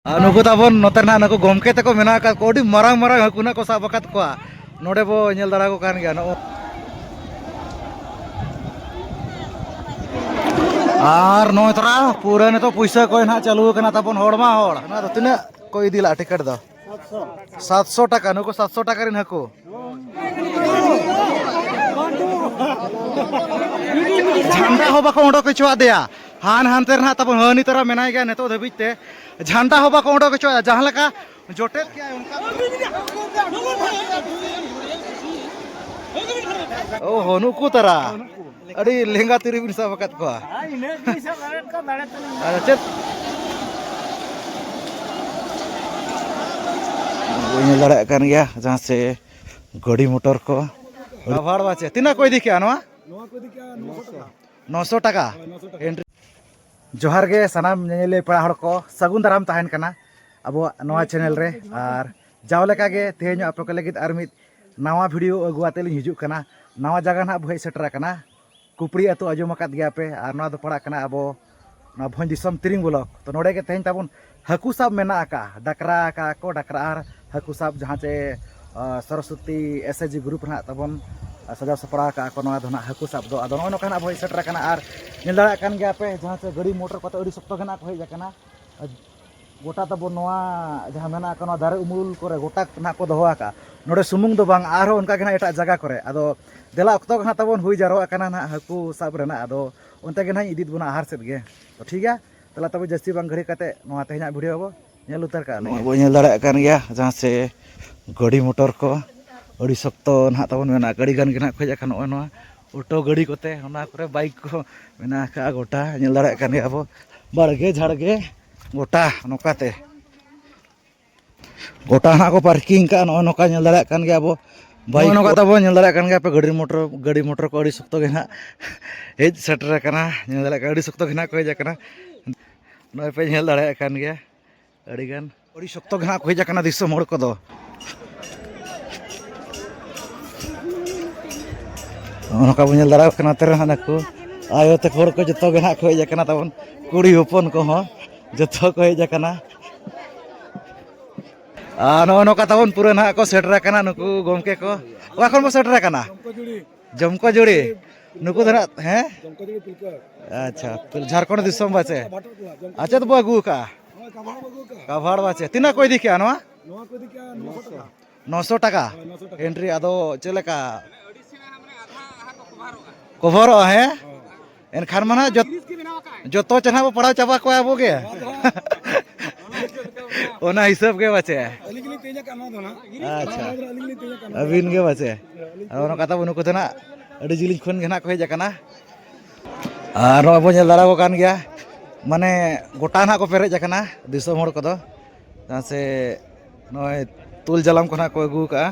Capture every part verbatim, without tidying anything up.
ᱟᱨ ᱱᱩᱠᱩ ᱛᱟᱵᱚᱱ ᱱᱚᱛᱮ ᱨᱮᱱᱟᱜ ᱱᱩᱠᱩ ᱜᱚᱢᱠᱮ ᱛᱟᱠᱚ ᱢᱮᱱᱟᱜ ᱟᱠᱟᱫ ᱠᱚᱣᱟ, ᱟᱹᱰᱤ ᱢᱟᱨᱟᱝ ᱢᱟᱨᱟᱝ ᱦᱟᱹᱠᱩ ᱱᱟᱜ ᱠᱚ ᱥᱟᱵ ᱟᱠᱟᱫ ᱠᱚᱣᱟ᱾ ᱱᱚᱰᱮ ᱵᱚ ᱧᱮᱞ ᱫᱟᱲᱮ ᱟᱠᱚ ᱠᱟᱱ ᱜᱮᱭᱟ᱾ ᱱᱚᱜᱼᱚ ᱟᱨ ᱱᱚᱜᱼᱚᱭ ᱛᱚᱨᱟ ᱯᱩᱨᱟᱹ ᱱᱤᱛᱚᱜ ᱯᱩᱭᱥᱟᱹ ᱠᱚᱭ ᱱᱟᱦᱟᱜ ᱪᱟᱹᱞᱩ ᱟᱠᱟᱱᱟ ᱛᱟᱵᱚᱱ ᱦᱚᱲᱢᱟ ᱦᱚᱲ᱾ ᱚᱱᱟ ᱫᱚ ᱛᱤᱱᱟᱹᱜ ᱠᱚ ᱤᱫᱤ ᱞᱟᱜᱼᱟ ᱴᱤᱠᱤᱴ ᱫᱚ? ᱥᱟᱛᱥᱚ ᱴᱟᱠᱟ, ᱱᱩᱠᱩ ᱥᱟᱛᱥᱚ ᱴᱟᱠᱟ ᱨᱮᱱ ᱦᱟᱹᱠᱩ᱾ ᱡᱷᱟᱱᱰᱟ ᱦᱚᱸ ᱵᱟᱠᱚ ᱚᱰᱚᱠ ᱦᱚᱪᱚᱣᱟᱫᱮᱭᱟ᱾ ᱦᱟᱱ ᱦᱟᱱᱛᱮ ᱨᱮ ᱱᱟᱦᱟᱜ ᱛᱟᱵᱚᱱ ᱦᱟᱹᱱᱤ ᱛᱚᱨᱟ ᱢᱮᱱᱟᱭ ᱜᱮᱭᱟ ᱱᱤᱛᱚᱜ ᱫᱷᱟᱹᱵᱤᱡ ᱛᱮ᱾ ᱡᱷᱟᱱᱰᱟ ᱦᱚᱸ ᱵᱟᱠᱚ ᱚᱰᱚᱠ ᱦᱚᱪᱚᱣᱟᱫᱟ, ᱡᱟᱦᱟᱸ ᱞᱮᱠᱟ ᱡᱚᱴᱮᱫ ᱠᱮᱜᱼᱟᱭ ᱚᱱᱠᱟ᱾ ᱳᱦᱳ, ᱱᱩᱠᱩ ᱛᱟᱨᱟ᱾ ᱟᱹᱰᱤ ᱞᱮᱸᱜᱟ ᱛᱤᱨᱤ ᱵᱤᱱ ᱥᱟᱵ ᱟᱠᱟᱫ ᱠᱚᱣᱟ᱾ ᱟᱨ ᱪᱮᱫ? ᱵᱟᱹᱧ ᱧᱮᱞ ᱫᱟᱲᱮᱭᱟᱜ ᱠᱟᱱ ᱜᱮᱭᱟ ᱡᱟᱦᱟᱸ ᱥᱮ ᱜᱟᱹᱰᱤ ᱢᱚᱴᱚᱨ ᱠᱚ᱾ ᱵᱷᱟᱲ ᱵᱟᱪᱮ ᱛᱤᱱᱟᱹᱜ ᱠᱚ ᱤᱫᱤ ᱠᱮᱜᱼᱟ ᱱᱚᱣᱟ? ᱱᱚᱥᱚ ᱴᱟᱠᱟ᱾ ᱦᱳᱭ, ᱱᱚᱥᱚ ᱴᱟᱠᱟ᱾ ᱦᱳᱭ, ᱱᱚᱥᱚ ᱴᱟᱠᱟ᱾ Entry᱾ ᱡᱚᱦᱟᱨ ᱜᱮ ᱥᱟᱱᱟᱢ ᱧᱮᱧᱮᱞᱤᱭᱟᱹ ᱯᱮᱲᱟ ᱦᱚᱲ ᱠᱚ, ᱥᱟᱹᱜᱩᱱ ᱫᱟᱨᱟᱢ ᱛᱟᱦᱮᱱ ᱠᱟᱱᱟ ᱟᱵᱚᱣᱟᱜ ᱱᱚᱣᱟ channel ᱨᱮ᱾ ᱟᱨ ᱡᱟᱣ ᱞᱮᱠᱟ ᱜᱮ ᱛᱮᱦᱮᱧ ᱦᱚᱸ ᱟᱯᱮ ᱠᱚ ᱞᱟᱹᱜᱤᱫ ᱟᱨ ᱢᱤᱫ ᱱᱟᱣᱟ video ᱟᱹᱜᱩ ᱟᱛᱮ ᱞᱤᱧ ᱦᱤᱡᱩᱜ ᱠᱟᱱᱟ᱾ ᱱᱟᱣᱟ ᱡᱟᱭᱜᱟ ᱱᱟᱦᱟᱜ ᱵᱚ ᱦᱮᱡ ᱥᱮᱴᱮᱨ ᱟᱠᱟᱱᱟ, ᱠᱩᱯᱲᱤ ᱟᱹᱛᱩ ᱟᱸᱡᱚᱢ ᱟᱠᱟᱫ ᱜᱮᱭᱟ ᱯᱮ, ᱟᱨ ᱱᱚᱣᱟ ᱫᱚ ᱯᱟᱲᱟᱜ ᱠᱟᱱᱟ ᱟᱵᱚ ᱱᱚᱣᱟ ᱵᱷᱚᱸᱡᱽ ᱫᱤᱥᱚᱢ ᱛᱤᱨᱤᱝ block᱾ ᱛᱚ ᱱᱚᱰᱮ ᱜᱮ ᱛᱮᱦᱮᱧ ᱛᱟᱵᱚᱱ ᱦᱟᱹᱠᱩ ᱥᱟᱵ ᱢᱮᱱᱟᱜ ᱟᱠᱟᱫᱼᱟ, ᱰᱟᱠᱨᱟ ᱟᱠᱟᱫᱼᱟ ᱠᱚ, ᱰᱟᱠᱨᱟ ᱟᱨ ᱦᱟᱹᱠᱩ ᱥᱟᱵ ᱡᱟᱦᱟᱸ ᱪᱮ, ᱟ, ᱥᱚᱨᱚᱥᱚᱛᱤ SHG group ᱨᱮ ᱱᱟᱦᱟᱜ ᱛᱟᱵᱚᱱ, ᱟ, ᱥᱟᱡᱟᱣ ᱥᱟᱯᱲᱟᱣ ᱟᱠᱟᱫᱼᱟ ᱠᱚ ᱱᱚᱣᱟ ᱫᱚ ᱱᱟᱦᱟᱜ ᱦᱟᱹᱠᱩ ᱥᱟᱵ ᱫᱚ᱾ ᱟᱫᱚ ᱱᱚᱜᱼᱚᱭ ᱱᱚᱝᱠᱟ ᱱᱟᱦᱟᱜ ᱵᱚᱱ ᱦᱮᱡ ᱥᱮᱴᱮᱨ ᱟᱠᱟᱱᱟ ᱟᱨ ᱧᱮᱞ ᱫᱟᱲᱮᱭᱟᱜ ᱠᱟᱱ ᱜᱮᱭᱟ ᱯᱮ ᱡᱟᱦᱟᱸ ᱪᱮ ᱜᱟᱹᱰᱤ ᱢᱚᱴᱚᱨ ᱠᱚᱛᱮ ᱟᱹᱰᱤ ᱥᱚᱠᱛᱚ ᱜᱮ ᱱᱟᱦᱟᱜ ᱠᱚ ᱦᱮᱡ ᱟᱠᱟᱱᱟ᱾ ᱟ, ᱜᱚᱴᱟ ᱛᱟᱵᱚᱱ ᱱᱚᱣᱟ ᱡᱟᱦᱟᱸ ᱢᱮᱱᱟᱜ ᱟᱠᱟᱫ ᱱᱚᱣᱟ ᱫᱟᱨᱮ ᱩᱢᱩᱞ ᱠᱚᱨᱮ ᱜᱚᱴᱟ ᱱᱟᱦᱟᱜ ᱠᱚ ᱫᱚᱦᱚ ᱟᱠᱟᱫᱼᱟ᱾ ᱱᱚᱰᱮ ᱥᱩᱢᱩᱝ ᱫᱚ ᱵᱟᱝ, ᱟᱨᱦᱚᱸ ᱚᱱᱠᱟ ᱜᱮ ᱱᱟᱦᱟᱜ ᱮᱴᱟᱜ ᱡᱟᱭᱜᱟ ᱠᱚᱨᱮ᱾ ᱟᱫᱚ ᱫᱮᱞᱟ ᱚᱠᱛᱚ ᱜᱮ ᱱᱟᱦᱟᱜ ᱛᱟᱵᱚᱱ ᱦᱩᱭ ᱡᱟᱨᱣᱟᱜ ᱠᱟᱱᱟ ᱱᱟᱦᱟᱜ ᱦᱟᱹᱠᱩ ᱥᱟᱵ ᱨᱮᱱᱟᱜ᱾ ᱟᱫᱚ ᱚᱱᱛᱮ ᱜᱮ ᱱᱟᱦᱟᱜ ᱤᱧ ᱤᱫᱤᱭᱮᱫ ᱵᱚᱱᱟ ᱟᱦᱟᱨ ᱥᱮᱫ ᱜᱮ᱾ ᱛᱚ ᱴᱷᱤᱠ ᱜᱮᱭᱟ, ᱛᱟᱦᱚᱞᱮ ᱛᱚᱵᱮ ᱡᱟᱹᱥᱛᱤ ᱵᱟᱝ ᱜᱷᱟᱹᱲᱤ ᱠᱟᱛᱮ ᱱᱚᱣᱟ ᱛᱮᱦᱮᱧᱟᱜ video ᱵᱚ ᱧᱮᱞ ᱩᱛᱟᱹᱨ ᱠᱟᱜᱼᱟ᱾ ᱱᱚᱜᱼᱚᱭ ᱵᱚ ᱧᱮᱞ ᱫᱟᱲᱮᱭᱟᱜ ᱠᱟᱱ ᱜᱮᱭᱟ ᱡᱟᱦᱟᱸ ᱥᱮ ᱜᱟᱹᱰᱤ ᱢᱚᱴᱚᱨ ᱠᱚ ᱟᱹᱰᱤ ᱥᱚᱠᱛᱚ ᱱᱟᱦᱟᱜ ᱛᱟᱵᱚᱱ ᱢᱮᱱᱟᱜᱼᱟ᱾ ᱟᱹᱰᱤ ᱜᱟᱱ ᱜᱮ ᱱᱟᱦᱟᱜ ᱠᱚ ᱦᱮᱡ ᱟᱠᱟᱱᱟ᱾ ᱱᱚᱜᱼᱚᱭ ᱱᱚᱣᱟ auto ᱜᱟᱹᱰᱤ ᱠᱚᱛᱮ ᱚᱱᱟ ᱠᱚᱨᱮ bike ᱠᱚ ᱢᱮᱱᱟᱜ ᱟᱠᱟᱫᱼᱟ᱾ ᱜᱚᱴᱟ ᱧᱮᱞ ᱫᱟᱲᱮᱭᱟᱜ ᱠᱟᱱ ᱜᱮᱭᱟ ᱵᱚ, ᱵᱟᱲᱜᱮ ᱡᱷᱟᱲᱜᱮ ᱜᱚᱴᱟ ᱱᱚᱝᱠᱟ ᱛᱮ᱾ ᱜᱚᱴᱟ ᱱᱟᱦᱟᱜ ᱠᱚ parking ᱠᱟᱜᱼᱟ᱾ ᱱᱚᱜᱼᱚᱭ ᱱᱚᱝᱠᱟ ᱧᱮᱞ ᱫᱟᱲᱮᱭᱟᱜ ᱠᱟᱱ ᱜᱮᱭᱟ ᱟᱵᱚ᱾ ᱱᱚᱜᱼᱚᱭ bike ᱱᱚᱝᱠᱟ ᱠᱚ᱾ ᱛᱟᱵᱚ ᱧᱮᱞ ᱫᱟᱲᱮᱭᱟᱜ ᱠᱟᱱ ᱜᱮᱭᱟ ᱯᱮ, ᱜᱟᱹᱰᱤ ᱢᱚᱴᱚᱨ, ᱜᱟᱹᱰᱤ ᱢᱚᱴᱚᱨ ᱠᱚ ᱟᱹᱰᱤ ᱥᱚᱠᱛᱚ ᱜᱮ ᱱᱟᱦᱟᱜ ᱦᱮᱡ ᱥᱮᱴᱮᱨ ᱟᱠᱟᱱᱟ᱾ ᱧᱮᱞ ᱫᱟᱲᱮᱭᱟᱜ ᱠᱟᱱᱟ ᱟᱹᱰᱤ ᱥᱚᱠᱛᱚ ᱜᱮ ᱱᱟᱦᱟᱜ ᱠᱚ ᱦᱮᱡ ᱟᱠᱟᱱᱟ᱾ ᱱᱚᱜᱼᱚᱭ ᱯᱮ ᱧᱮᱞ ᱫᱟᱲᱮᱭᱟᱜ ᱠᱟᱱ ᱜᱮᱭᱟ ᱟᱹᱰᱤ ᱜᱟᱱ᱾ ᱟᱹᱰᱤ ᱥᱚᱠᱛᱚ ᱜᱮ ᱱᱟᱦᱟᱜ ᱠᱚ ᱦᱮᱡ ᱟᱠᱟᱱᱟ ᱫᱤᱥᱚᱢ ᱦᱚᱲ ᱠᱚᱫᱚ᱾ ᱱᱚᱜᱼᱚ ᱱᱚᱝᱠᱟ ᱵᱚᱱ ᱧᱮᱞ ᱫᱟᱲᱮᱭᱟᱜ ᱠᱟᱱᱟ, ᱱᱚᱛᱮ ᱨᱮ ᱦᱟᱸᱜ ᱱᱩᱠᱩ ᱟᱭᱳ ᱛᱟᱠᱚ ᱦᱚᱲ ᱠᱚ ᱡᱚᱛᱚ ᱜᱮ ᱱᱟᱦᱟᱜ ᱠᱚ ᱦᱮᱡ ᱟᱠᱟᱱᱟ ᱛᱟᱵᱚᱱ, ᱠᱩᱲᱤ ᱦᱚᱯᱚᱱ ᱠᱚᱦᱚᱸ ᱡᱚᱛᱚ ᱠᱚ ᱦᱮᱡ ᱟᱠᱟᱱᱟ᱾ ᱟᱨ ᱱᱚᱜᱼᱚ ᱱᱚᱝᱠᱟ ᱛᱟᱵᱚᱱ ᱯᱩᱨᱟᱹ ᱱᱟᱦᱟᱜ ᱠᱚ ᱥᱮᱴᱮᱨ ᱟᱠᱟᱱᱟ ᱱᱩᱠᱩ ᱜᱚᱢᱠᱮ ᱠᱚ᱾ ᱚᱠᱟ ᱠᱷᱚᱱ ᱵᱚ ᱥᱮᱴᱮᱨ ᱟᱠᱟᱱᱟ? ᱡᱚᱢᱠᱚ ᱡᱩᱲᱤ᱾ ᱱᱩᱠᱩ ᱫᱚ ᱱᱟᱦᱟᱜ, ᱦᱮᱸ? ᱟᱪᱪᱷᱟ, ᱡᱷᱟᱲᱠᱷᱚᱸᱰ ᱫᱤᱥᱚᱢ ᱵᱟᱪᱮ? ᱟᱨ ᱪᱮᱫ ᱵᱚ ᱟᱹᱜᱩ ᱟᱠᱟᱜᱼᱟ? ᱠᱟᱵᱷᱟᱲ ᱵᱟᱪᱮ᱾ ᱛᱤᱱᱟᱹᱜ ᱠᱚ ᱤᱫᱤ ᱠᱮᱜᱼᱟ ᱱᱚᱣᱟ? ᱱᱚᱣᱟ ᱠᱚ ᱤᱫᱤ ᱠᱮᱜᱼᱟ ᱱᱚᱥᱚ ᱴᱟᱠᱟ᱾ ᱱᱚᱥᱚ ᱴᱟᱠᱟ ᱮᱱᱴᱨᱤ᱾ ᱟᱫᱚ ᱪᱮᱫ ᱞᱮᱠᱟ? ᱠᱚᱵᱷᱟᱨᱚᱜᱼᱟ, ᱦᱮᱸ? ᱮᱱᱠᱷᱟᱱ ᱢᱟ ᱱᱟᱦᱟᱜ ᱡᱚᱛ-, ᱡᱚᱛᱚ ᱪᱮ ᱱᱟᱦᱟᱜ ᱵᱚ ᱯᱟᱲᱟᱣ ᱪᱟᱵᱟ ᱠᱚᱣᱟ ᱟᱵᱚ ᱜᱮ᱾ ᱚᱱᱟ ᱦᱤᱥᱟᱹᱵ ᱜᱮ ᱵᱟᱪᱮ? ᱟᱹᱞᱤᱧ ᱜᱮᱞᱤᱧ ᱛᱮᱧ ᱟᱠᱟᱫ ᱱᱚᱣᱟ ᱫᱚ ᱱᱟᱦᱟᱜ᱾ ᱟᱪᱪᱷᱟ᱾ ᱱᱚᱣᱟ ᱫᱚ ᱟᱹᱞᱤᱧ ᱜᱮᱞᱤᱧ ᱛᱮᱧ ᱟᱠᱟᱫ ᱱᱚᱣᱟ ᱟᱹᱵᱤᱱ ᱫᱚ᱾ ᱜᱮ ᱵᱟᱪᱮ? ᱟᱫᱚ ᱱᱚᱝᱠᱟ ᱛᱟᱵᱚ ᱱᱩᱠᱩ ᱫᱚ ᱱᱟᱦᱟᱜ ᱟᱹᱰᱤ ᱡᱤᱞᱤᱧ ᱠᱷᱚᱱ ᱜᱮ ᱱᱟᱦᱟᱜ ᱠᱚ ᱦᱮᱡ ᱟᱠᱟᱱᱟ᱾ ᱟᱨ ᱱᱚᱜᱼᱚᱭ ᱵᱚᱱ ᱧᱮᱞ ᱫᱟᱲᱮᱭᱟᱠᱚ ᱠᱟᱱ ᱜᱮᱭᱟ, ᱢᱟᱱᱮ ᱜᱚᱴᱟ ᱱᱟᱦᱟᱜ ᱠᱚ ᱯᱮᱨᱮᱡ ᱟᱠᱟᱱᱟ ᱫᱤᱥᱚᱢ ᱦᱚᱲ ᱠᱚᱫᱚ᱾ ᱪᱮᱫᱟᱜ ᱥᱮ ᱱᱚᱜᱼᱚᱭ ᱛᱩᱞ ᱡᱟᱞᱟᱢ ᱠᱚ ᱱᱟᱦᱟᱜ ᱠᱚ ᱟᱹᱜᱩ ᱟᱠᱟᱜᱼᱟ᱾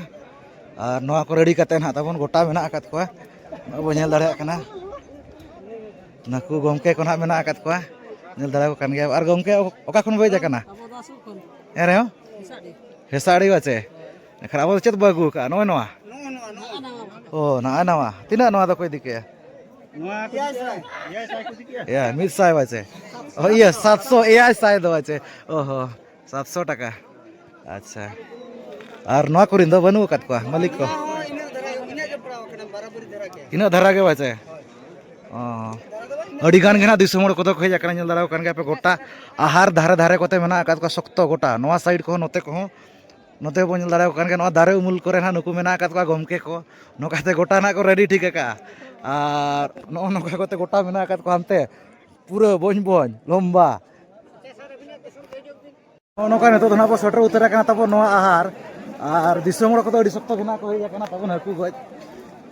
ᱟᱨ ᱱᱚᱣᱟ ᱠᱚ ᱨᱮᱰᱤ ᱠᱟᱛᱮ ᱱᱟᱦᱟᱜ ᱛᱟᱵᱚᱱ ᱜᱚᱴᱟ ᱢᱮᱱᱟᱜ ᱟᱠᱟᱫ ᱠᱚᱣᱟ᱾ ᱱᱚᱜᱼᱚᱭ ᱵᱚᱱ ᱧᱮᱞ ᱫᱟᱲᱮᱭᱟᱜ ᱠᱟᱱᱟ᱾ ᱱᱩᱠᱩ ᱜᱚᱢᱠᱮ ᱠᱚ ᱱᱟᱦᱟᱜ ᱢᱮᱱᱟᱜ ᱟᱠᱟᱫ ᱠᱚᱣᱟ᱾ ᱧᱮᱞ ᱫᱟᱲᱮᱭᱟᱠᱚ ᱠᱟᱱ ᱜᱮᱭᱟ᱾ ᱟᱨ ᱜᱚᱢᱠᱮ, ᱚᱠᱟ ᱠᱷᱚᱱ ᱵᱚ ᱦᱮᱡ ᱟᱠᱟᱱᱟ? ᱟᱵᱚ ᱫᱚ ᱟᱥᱩᱨ ᱠᱷᱚᱱ᱾ ᱮᱱ ᱨᱮᱦᱚᱸ? ᱦᱮᱸᱥᱟᱲᱤ᱾ ᱦᱮᱸᱥᱟᱲᱤ ᱵᱟᱪᱮ? ᱮᱱᱠᱷᱟᱱ ᱟᱵᱚ ᱫᱚ ᱪᱮᱫ ᱵᱚ ᱟᱹᱜᱩ ᱟᱠᱟᱜᱼᱟ? ᱱᱚᱜᱼᱚᱭ ᱱᱚᱣᱟ? ᱱᱚᱜᱼᱚ ᱱᱚᱣᱟ, ᱱᱚᱣᱟ᱾ ᱚ, ᱱᱚᱜᱼᱚᱭ ᱱᱚᱣᱟ᱾ ᱛᱤᱱᱟᱹᱜ ᱱᱚᱣᱟ ᱫᱚᱠᱚ ᱤᱫᱤ ᱠᱮᱜᱼᱟ? ᱱᱚᱣᱟ ᱠᱚ ᱮᱭᱟᱭ ᱥᱟᱭ᱾ ᱮᱭᱟᱭ ᱥᱟᱭ ᱠᱚ ᱤᱫᱤ ᱠᱮᱜᱼᱟ? ᱮᱭᱟ, ᱢᱤᱫ ᱥᱟᱭ ᱵᱟᱪᱮ? ᱚ, ᱤᱭᱟᱹ, ᱥᱟᱛᱥᱚ, ᱮᱭᱟᱭ ᱥᱟᱭ ᱫᱚ ᱵᱟᱪᱮ? ᱚ ᱦᱚ, ᱥᱟᱛᱥᱚ ᱴᱟᱠᱟ᱾ ᱟᱪᱪᱷᱟ᱾ ᱟᱨ ᱱᱚᱣᱟ ᱠᱚᱨᱮᱱ ᱫᱚ ᱵᱟᱹᱱᱩᱜ ᱟᱠᱟᱫ ᱠᱚᱣᱟ ᱢᱟᱹᱞᱤᱠ ᱠᱚ? ᱦᱚᱸ, ᱤᱱᱟᱹᱜ ᱫᱷᱟᱨᱟ, ᱤᱱᱟᱹᱜ ᱜᱮ ᱯᱟᱲᱟᱣ ᱟᱠᱟᱱᱟ, ᱵᱟᱨᱟᱵᱟᱨᱤ ᱫᱷᱟᱨᱟ ᱜᱮ᱾ ᱤᱱᱟᱹᱜ ᱫᱷᱟᱨᱟ ᱜᱮ ᱵᱟᱪᱮ? ᱚ᱾ ᱟᱹᱰᱤ ᱜᱟᱱ ᱜᱮ ᱱᱟᱦᱟᱜ ᱫᱤᱥᱚᱢ ᱦᱚᱲ ᱠᱚᱫᱚ ᱠᱚ ᱦᱮᱡ ᱟᱠᱟᱱᱟ, ᱧᱮᱞ ᱫᱟᱲᱮᱭᱟᱠᱚ ᱠᱟᱱ ᱜᱮᱭᱟ ᱯᱮ, ᱜᱚᱴᱟ ᱟᱦᱟᱨ ᱫᱷᱟᱨᱮ ᱫᱷᱟᱨᱮ ᱠᱚᱛᱮ ᱢᱮᱱᱟᱜ ᱟᱠᱟᱫ ᱠᱚᱣᱟ ᱥᱚᱠᱛᱚ ᱜᱚᱴᱟ, ᱱᱚᱣᱟ ᱥᱟᱭᱤᱰ ᱠᱚᱦᱚᱸ, ᱱᱚᱛᱮ ᱠᱚᱦᱚᱸ᱾ ᱱᱚᱛᱮ ᱵᱚᱱ ᱧᱮᱞ ᱫᱟᱲᱮᱭᱟᱠᱚ ᱠᱟᱱ ᱜᱮᱭᱟ, ᱱᱚᱣᱟ ᱫᱟᱨᱮ ᱩᱢᱩᱞ ᱠᱚᱨᱮ ᱱᱟᱦᱟᱜ ᱱᱩᱠᱩ ᱢᱮᱱᱟᱜ ᱟᱠᱟᱫ ᱠᱚᱣᱟ ᱜᱚᱢᱠᱮ ᱠᱚ᱾ ᱱᱚᱝᱠᱟᱛᱮ ᱜᱚᱴᱟ ᱱᱟᱦᱟᱜ ᱠᱚ ᱨᱮᱰᱤ ᱴᱷᱤᱠ ᱟᱠᱟᱜᱼᱟ᱾ ᱟᱨ ᱱᱚᱜᱼᱚ ᱱᱚᱝᱠᱟ ᱠᱟᱛᱮ ᱜᱚᱴᱟ ᱢᱮᱱᱟᱜ ᱟᱠᱟᱫ ᱠᱚᱣᱟ ᱦᱟᱱᱛᱮ ᱯᱩᱨᱟᱹ ᱵᱚᱧ ᱵᱚᱧ ᱞᱚᱢᱵᱟ᱾ ᱱᱚᱜᱼᱚ ᱱᱚᱝᱠᱟ ᱱᱤᱛᱚᱜ ᱫᱚ ᱱᱟᱦᱟᱜ ᱵᱚ ᱥᱮᱴᱮᱨ ᱩᱛᱟᱹᱨ ᱟᱠᱟᱱᱟ ᱛᱟᱵᱚᱱ ᱱᱚᱣᱟ ᱟᱦᱟᱨ᱾ ᱟᱨ ᱫᱤᱥᱚᱢ ᱦᱚᱲ ᱠᱚᱫᱚ ᱟᱹᱰᱤ ᱥᱚᱠᱛᱚ ᱜᱮ ᱱᱟᱦᱟᱜ ᱠᱚ ᱦᱮᱡ ᱟᱠᱟᱱᱟ ᱛᱟᱵᱚᱱ ᱦᱟᱹᱠᱩ ᱜᱚᱡ᱾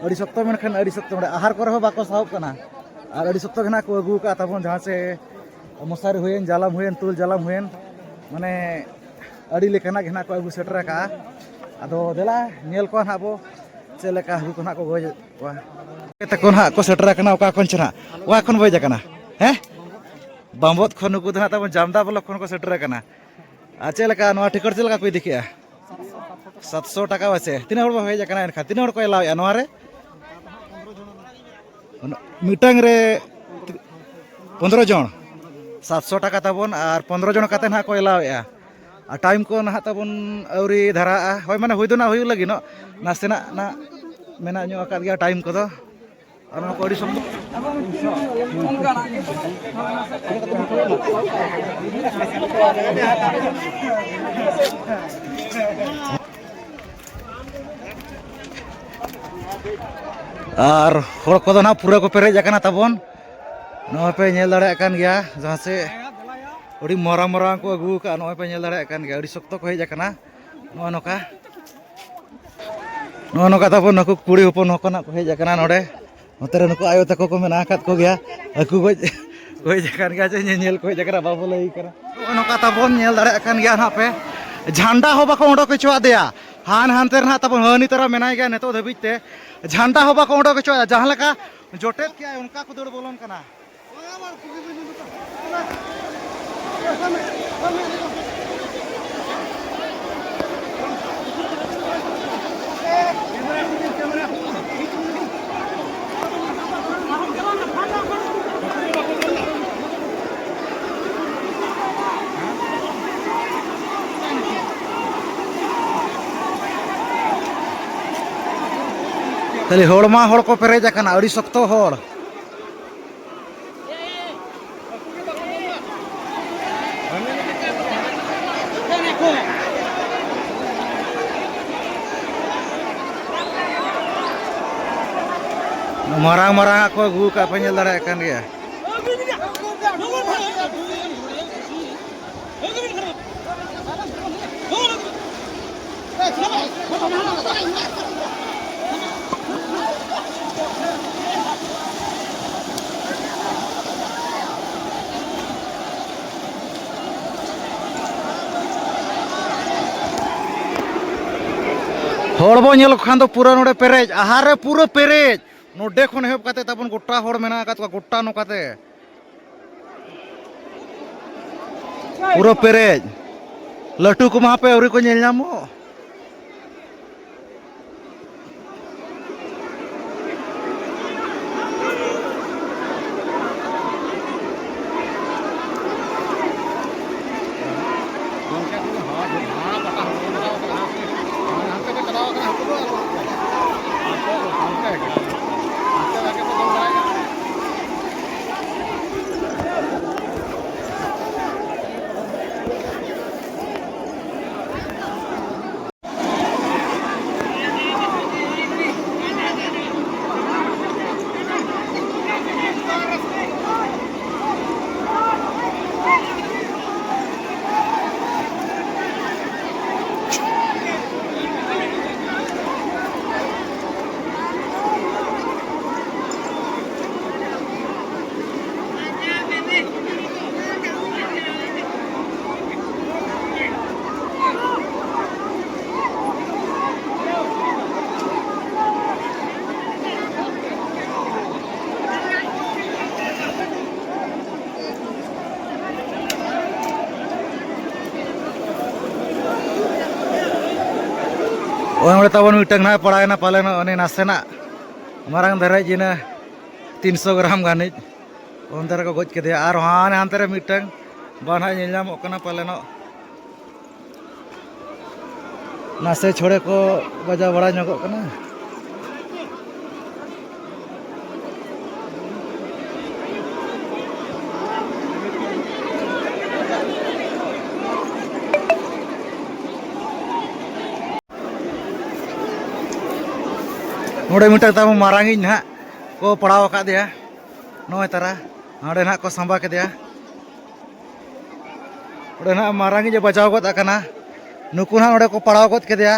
ᱟᱹᱰᱤ ᱥᱚᱠᱛᱚ ᱢᱮᱱᱠᱷᱟᱱ ᱟᱹᱰᱤ ᱥᱚᱠᱛᱚ, ᱱᱚᱰᱮ ᱟᱦᱟᱨ ᱠᱚᱨᱮ ᱦᱚᱸ ᱵᱟᱠᱚ ᱥᱟᱦᱚᱵ ᱠᱟᱱᱟ᱾ ᱟᱨ ᱟᱹᱰᱤ ᱥᱚᱠᱛᱚ ᱜᱮ ᱱᱟᱦᱟᱜ ᱠᱚ ᱟᱹᱜᱩ ᱟᱠᱟᱫᱼᱟ ᱛᱟᱵᱚᱱ, ᱡᱟᱦᱟᱸ ᱥᱮ ᱢᱚᱥᱟᱨᱤ ᱦᱩᱭᱮᱱ, ᱡᱟᱞᱟᱢ ᱦᱩᱭᱮᱱ, ᱛᱩᱞ ᱡᱟᱞᱟᱢ ᱦᱩᱭᱮᱱ, ᱢᱟᱱᱮ ᱟᱹᱰᱤ ᱞᱮᱠᱟᱱᱟᱜ ᱜᱮ ᱱᱟᱦᱟᱜ ᱠᱚ ᱟᱹᱜᱩ ᱥᱮᱴᱮᱨ ᱟᱠᱟᱫᱼᱟ᱾ ᱟᱫᱚ ᱫᱮᱞᱟ ᱧᱮᱞ ᱠᱚᱣᱟ ᱱᱟᱦᱟᱜ ᱵᱚ ᱪᱮᱫ ᱞᱮᱠᱟ ᱦᱟᱹᱠᱩ ᱠᱚ ᱱᱟᱦᱟᱜ ᱠᱚ ᱜᱚᱡᱮᱫ ᱠᱚᱣᱟ᱾ ᱛᱟᱠᱚ ᱱᱟᱦᱟᱜ ᱠᱚ ᱥᱮᱴᱮᱨ ᱟᱠᱟᱱᱟ᱾ ᱚᱠᱟ ᱠᱷᱚᱱ ᱪᱚ ᱱᱟᱦᱟᱜ, ᱚᱠᱟ ᱠᱷᱚᱱ ᱵᱚ ᱦᱮᱡ ᱟᱠᱟᱱᱟ? ᱦᱮᱸ, ᱵᱟᱢᱵᱚᱛ ᱠᱷᱚᱱ ᱱᱩᱠᱩ ᱫᱚ ᱱᱟᱦᱟᱜ ᱛᱟᱵᱚᱱ ᱡᱟᱢᱫᱟ ᱵᱞᱚᱠ ᱠᱷᱚᱱ ᱠᱚ ᱥᱮᱴᱮᱨ ᱟᱠᱟᱱᱟ᱾ ᱟᱨ ᱪᱮᱫ ᱞᱮᱠᱟ ᱱᱚᱣᱟ ᱴᱤᱠᱤᱴ ᱪᱮᱫ ᱞᱮᱠᱟ ᱠᱚ ᱤᱫᱤ ᱠᱮᱜᱼᱟ? ᱥᱟᱛᱥᱚ ᱴᱟᱠᱟ ᱵᱟᱪᱮ? ᱛᱤᱱᱟᱹᱜ ᱦᱚᱲ ᱵᱚ ᱦᱮᱡ ᱟᱠᱟᱱᱟ ᱮᱱᱠᱷᱟᱱ? ᱛᱤᱱᱟᱹᱜ ᱦᱚᱲ ᱠᱚ ᱮᱞᱟᱣᱮᱫᱼᱟ ᱱᱚᱣᱟ ᱨᱮ? ᱢᱤᱫᱴᱟᱝ ᱨᱮ ᱯᱚᱱᱫᱽᱨᱚ ᱡᱚᱱ᱾ ᱥᱟᱛᱥᱚ ᱴᱟᱠᱟ ᱛᱟᱵᱚᱱ ᱟᱨ ᱯᱚᱱᱫᱽᱨᱚ ᱡᱚᱱ ᱠᱟᱛᱮ ᱱᱟᱦᱟᱜ ᱠᱚ ᱮᱞᱟᱣᱮᱫᱼᱟ᱾ ᱟᱨ ᱴᱟᱭᱤᱢ ᱠᱚ ᱱᱟᱦᱟᱜ ᱛᱟᱵᱚᱱ ᱟᱹᱣᱨᱤ ᱫᱷᱟᱨᱟᱜᱼᱟ᱾ ᱦᱳᱭ, ᱢᱟᱱᱮ ᱦᱩᱭ ᱫᱚ ᱱᱟᱦᱟᱜ ᱦᱩᱭᱩᱜ ᱞᱟᱹᱜᱤᱫ ᱱᱚᱜ, ᱱᱟᱥᱮᱱᱟᱜ ᱱᱟᱜ ᱢᱮᱱᱟᱜ ᱧᱚᱜ ᱟᱠᱟᱫ ᱜᱮᱭᱟ ᱴᱟᱭᱤᱢ ᱠᱚᱫᱚ᱾ ᱟᱨ ᱱᱚᱣᱟ ᱠᱚ ᱟᱹᱰᱤ ᱥᱚᱠᱛᱚ᱾ ᱟᱨ ᱦᱚᱲ ᱠᱚᱫᱚ ᱱᱟᱦᱟᱜ ᱯᱩᱨᱟᱹ ᱠᱚ ᱯᱮᱨᱮᱡ ᱟᱠᱟᱱᱟ ᱛᱟᱵᱚᱱ᱾ ᱱᱚᱜᱼᱚᱭ ᱯᱮ ᱧᱮᱞ ᱫᱟᱲᱮᱭᱟᱜ ᱠᱟᱱ ᱜᱮᱭᱟ, ᱡᱟᱦᱟᱸ ᱥᱮᱫ ᱟᱹᱰᱤ ᱢᱟᱨᱟᱝ ᱢᱟᱨᱟᱝ ᱠᱚ ᱟᱹᱜᱩ ᱟᱠᱟᱫᱼᱟ᱾ ᱱᱚᱜᱼᱚᱭ ᱯᱮ ᱧᱮᱞ ᱫᱟᱲᱮᱭᱟᱜ ᱠᱟᱱ ᱜᱮᱭᱟ, ᱟᱹᱰᱤ ᱥᱚᱠᱛᱚ ᱠᱚ ᱦᱮᱡ ᱟᱠᱟᱱᱟ᱾ ᱱᱚᱜᱼᱚᱭ ᱱᱚᱝᱠᱟ, ᱱᱚᱜᱼᱚᱭ ᱱᱚᱝᱠᱟ ᱛᱟᱵᱚᱱ ᱱᱩᱠᱩ ᱠᱩᱲᱤ ᱦᱚᱯᱚᱱ ᱦᱚᱸᱠᱚ ᱱᱟᱜ ᱠᱚ ᱦᱮᱡ ᱟᱠᱟᱱᱟ ᱱᱚᱰᱮ᱾ ᱱᱚᱛᱮ ᱨᱮ ᱱᱩᱠᱩ ᱟᱭᱳ ᱛᱟᱠᱚ ᱠᱚ ᱢᱮᱱᱟᱜ ᱟᱠᱟᱫ ᱠᱚᱜᱮᱭᱟ, ᱟᱹᱠᱩ ᱜᱚᱡ ᱠᱚ ᱦᱮᱡ ᱟᱠᱟᱱ ᱜᱮᱭᱟ, ᱪᱮ ᱧᱮᱧᱮᱞ ᱠᱚ ᱦᱮᱡ ᱟᱠᱟᱱᱟ, ᱵᱟᱵᱚ ᱞᱟᱹᱭ ᱠᱟᱱᱟ᱾ ᱱᱚᱜᱼᱚᱭ ᱱᱚᱝᱠᱟ ᱛᱟᱵᱚᱱ ᱧᱮᱞ ᱫᱟᱲᱮᱭᱟᱜ ᱠᱟᱱ ᱜᱮᱭᱟ ᱱᱟᱦᱟᱜ ᱯᱮ, ᱡᱷᱟᱱᱰᱟ ᱦᱚᱸ ᱵᱟᱠᱚ ᱚᱰᱚᱠ ᱦᱚᱪᱚᱣᱟᱫᱮᱭᱟ᱾ ᱦᱟᱱ ᱦᱟᱱᱛᱮ ᱨᱮ ᱱᱟᱦᱟᱜ ᱛᱟᱵᱚᱱ ᱦᱟᱹᱱᱤ ᱛᱟᱨᱟ ᱢᱮᱱᱟᱭ ᱜᱮᱭᱟ ᱱᱤᱛᱚᱜ ᱫᱷᱟᱹᱵᱤᱡ ᱛᱮ, ᱡᱷᱟᱱᱰᱟ ᱦᱚᱸ ᱵᱟᱠᱚ ᱚᱰᱚᱠ ᱦᱚᱪᱚᱣᱟᱫᱟ᱾ ᱡᱟᱦᱟᱸ ᱞᱮᱠᱟ ᱡᱚᱴᱮᱫ ᱠᱮᱜᱼᱟᱭ, ᱚᱱᱠᱟ ᱠᱚ ᱫᱟᱹᱲ ᱵᱚᱞᱚᱱ ᱠᱟᱱᱟ᱾ ᱠᱷᱟᱹᱞᱤ ᱦᱚᱲ ᱢᱟ ᱦᱚᱲ ᱠᱚ ᱯᱮᱨᱮᱡ ᱟᱠᱟᱱᱟ, ᱟᱹᱰᱤ ᱥᱚᱠᱛᱚ ᱦᱚᱲ᱾ ᱢᱟᱨᱟᱝ ᱢᱟᱨᱟᱝ ᱟᱜ ᱠᱚ ᱟᱹᱜᱩ ᱟᱠᱟᱫ ᱯᱮ ᱧᱮᱞ ᱫᱟᱲᱮᱭᱟᱜ ᱠᱟᱱ ᱜᱮᱭᱟ᱾ ᱦᱚᱲ ᱵᱚ ᱧᱮᱞ ᱠᱚ ᱠᱷᱟᱱ ᱫᱚ ᱯᱩᱨᱟᱹ ᱱᱚᱰᱮ ᱯᱮᱨᱮᱡ, ᱟᱦᱟᱨ ᱨᱮ ᱯᱩᱨᱟᱹ ᱯᱮᱨᱮᱡ᱾ ᱱᱚᱰᱮ ᱠᱷᱚᱱ ᱮᱦᱚᱵ ᱠᱟᱛᱮ ᱛᱟᱵᱚᱱ ᱜᱚᱴᱟ ᱦᱚᱲ ᱢᱮᱱᱟᱜ ᱟᱠᱟᱫ ᱠᱚᱣᱟ, ᱜᱚᱴᱟ ᱱᱚᱝᱠᱟᱛᱮ᱾ ᱯᱩᱨᱟᱹ ᱯᱮᱨᱮᱡ᱾ ᱞᱟᱹᱴᱩ ᱠᱚᱢᱟ ᱦᱟᱯᱮ ᱟᱹᱣᱨᱤ ᱠᱚ ᱧᱮᱞ ᱧᱟᱢᱚᱜ᱾ ᱜᱚᱝᱠᱮ ᱠᱚ ᱦᱚᱲ ᱦᱟᱱᱟ ᱯᱟᱴᱟ ᱦᱚᱸ ᱠᱚ ᱪᱟᱞᱟᱣ ᱠᱟᱱᱟ, ᱦᱟᱱᱛᱮ ᱠᱚ ᱪᱟᱞᱟᱣ ᱠᱟᱱᱟ, ᱦᱟᱹᱠᱩ ᱫᱚ ᱟᱨ ᱵᱟᱝ ᱠᱚ ᱦᱟᱱᱛᱮ ᱦᱟᱱᱛᱮ ᱦᱟᱱᱛᱮ ᱵᱷᱟᱜᱮ ᱠᱚ ᱫᱚᱱ ᱵᱟᱲᱟᱭᱮᱫᱼᱟ᱾ ᱳᱭ ᱚᱸᱰᱮ ᱛᱟᱵᱚᱱ ᱢᱤᱫᱴᱟᱝ ᱱᱟᱦᱟᱜ ᱯᱟᱲᱟᱣᱮᱱᱟ ᱯᱟᱞᱮᱱ, ᱩᱱᱤ ᱱᱟᱥᱮᱱᱟᱜ ᱢᱟᱨᱟᱝ ᱫᱷᱟᱨᱟ ᱡᱤᱱᱟ ᱛᱤᱱᱥᱚ ᱜᱨᱟᱢ ᱜᱟᱱᱤᱡ᱾ ᱚᱱᱛᱮ ᱨᱮᱠᱚ ᱜᱚᱡ ᱠᱮᱫᱮᱭᱟ᱾ ᱟᱨ ᱦᱟᱱᱮ ᱦᱟᱱᱛᱮ ᱨᱮ ᱢᱤᱫᱴᱟᱝ ᱵᱟᱝ ᱦᱟᱸᱜ ᱧᱮᱞ ᱧᱟᱢᱚᱜ ᱠᱟᱱᱟ ᱯᱟᱞᱮᱱᱚᱜ᱾ ᱱᱟᱥᱮ ᱪᱷᱚᱲᱮ ᱠᱚ ᱵᱟᱡᱟᱣ ᱵᱟᱲᱟ ᱧᱚᱜᱚᱜ ᱠᱟᱱᱟ᱾ ᱱᱚᱰᱮ ᱢᱤᱫᱴᱟᱝ ᱛᱟᱵᱚ ᱢᱟᱨᱟᱝᱤᱡ ᱱᱟᱦᱟᱜ ᱠᱚ ᱯᱟᱲᱟᱣ ᱟᱠᱟᱫᱮᱭᱟ᱾ ᱱᱚᱜᱼᱚᱭ ᱛᱟᱨᱟ ᱱᱚᱰᱮ ᱱᱟᱦᱟᱜ ᱠᱚ ᱥᱟᱢᱵᱟ ᱠᱮᱫᱮᱭᱟ᱾ ᱚᱸᱰᱮ ᱱᱟᱦᱟᱜ ᱢᱟᱨᱟᱝᱤᱡ ᱮ ᱵᱟᱡᱟᱣ ᱜᱚᱫ ᱟᱠᱟᱱᱟ᱾ ᱱᱩᱠᱩ ᱱᱟᱦᱟᱜ ᱚᱸᱰᱮ ᱠᱚ ᱯᱟᱲᱟᱣ ᱜᱚᱫ ᱠᱮᱫᱮᱭᱟ᱾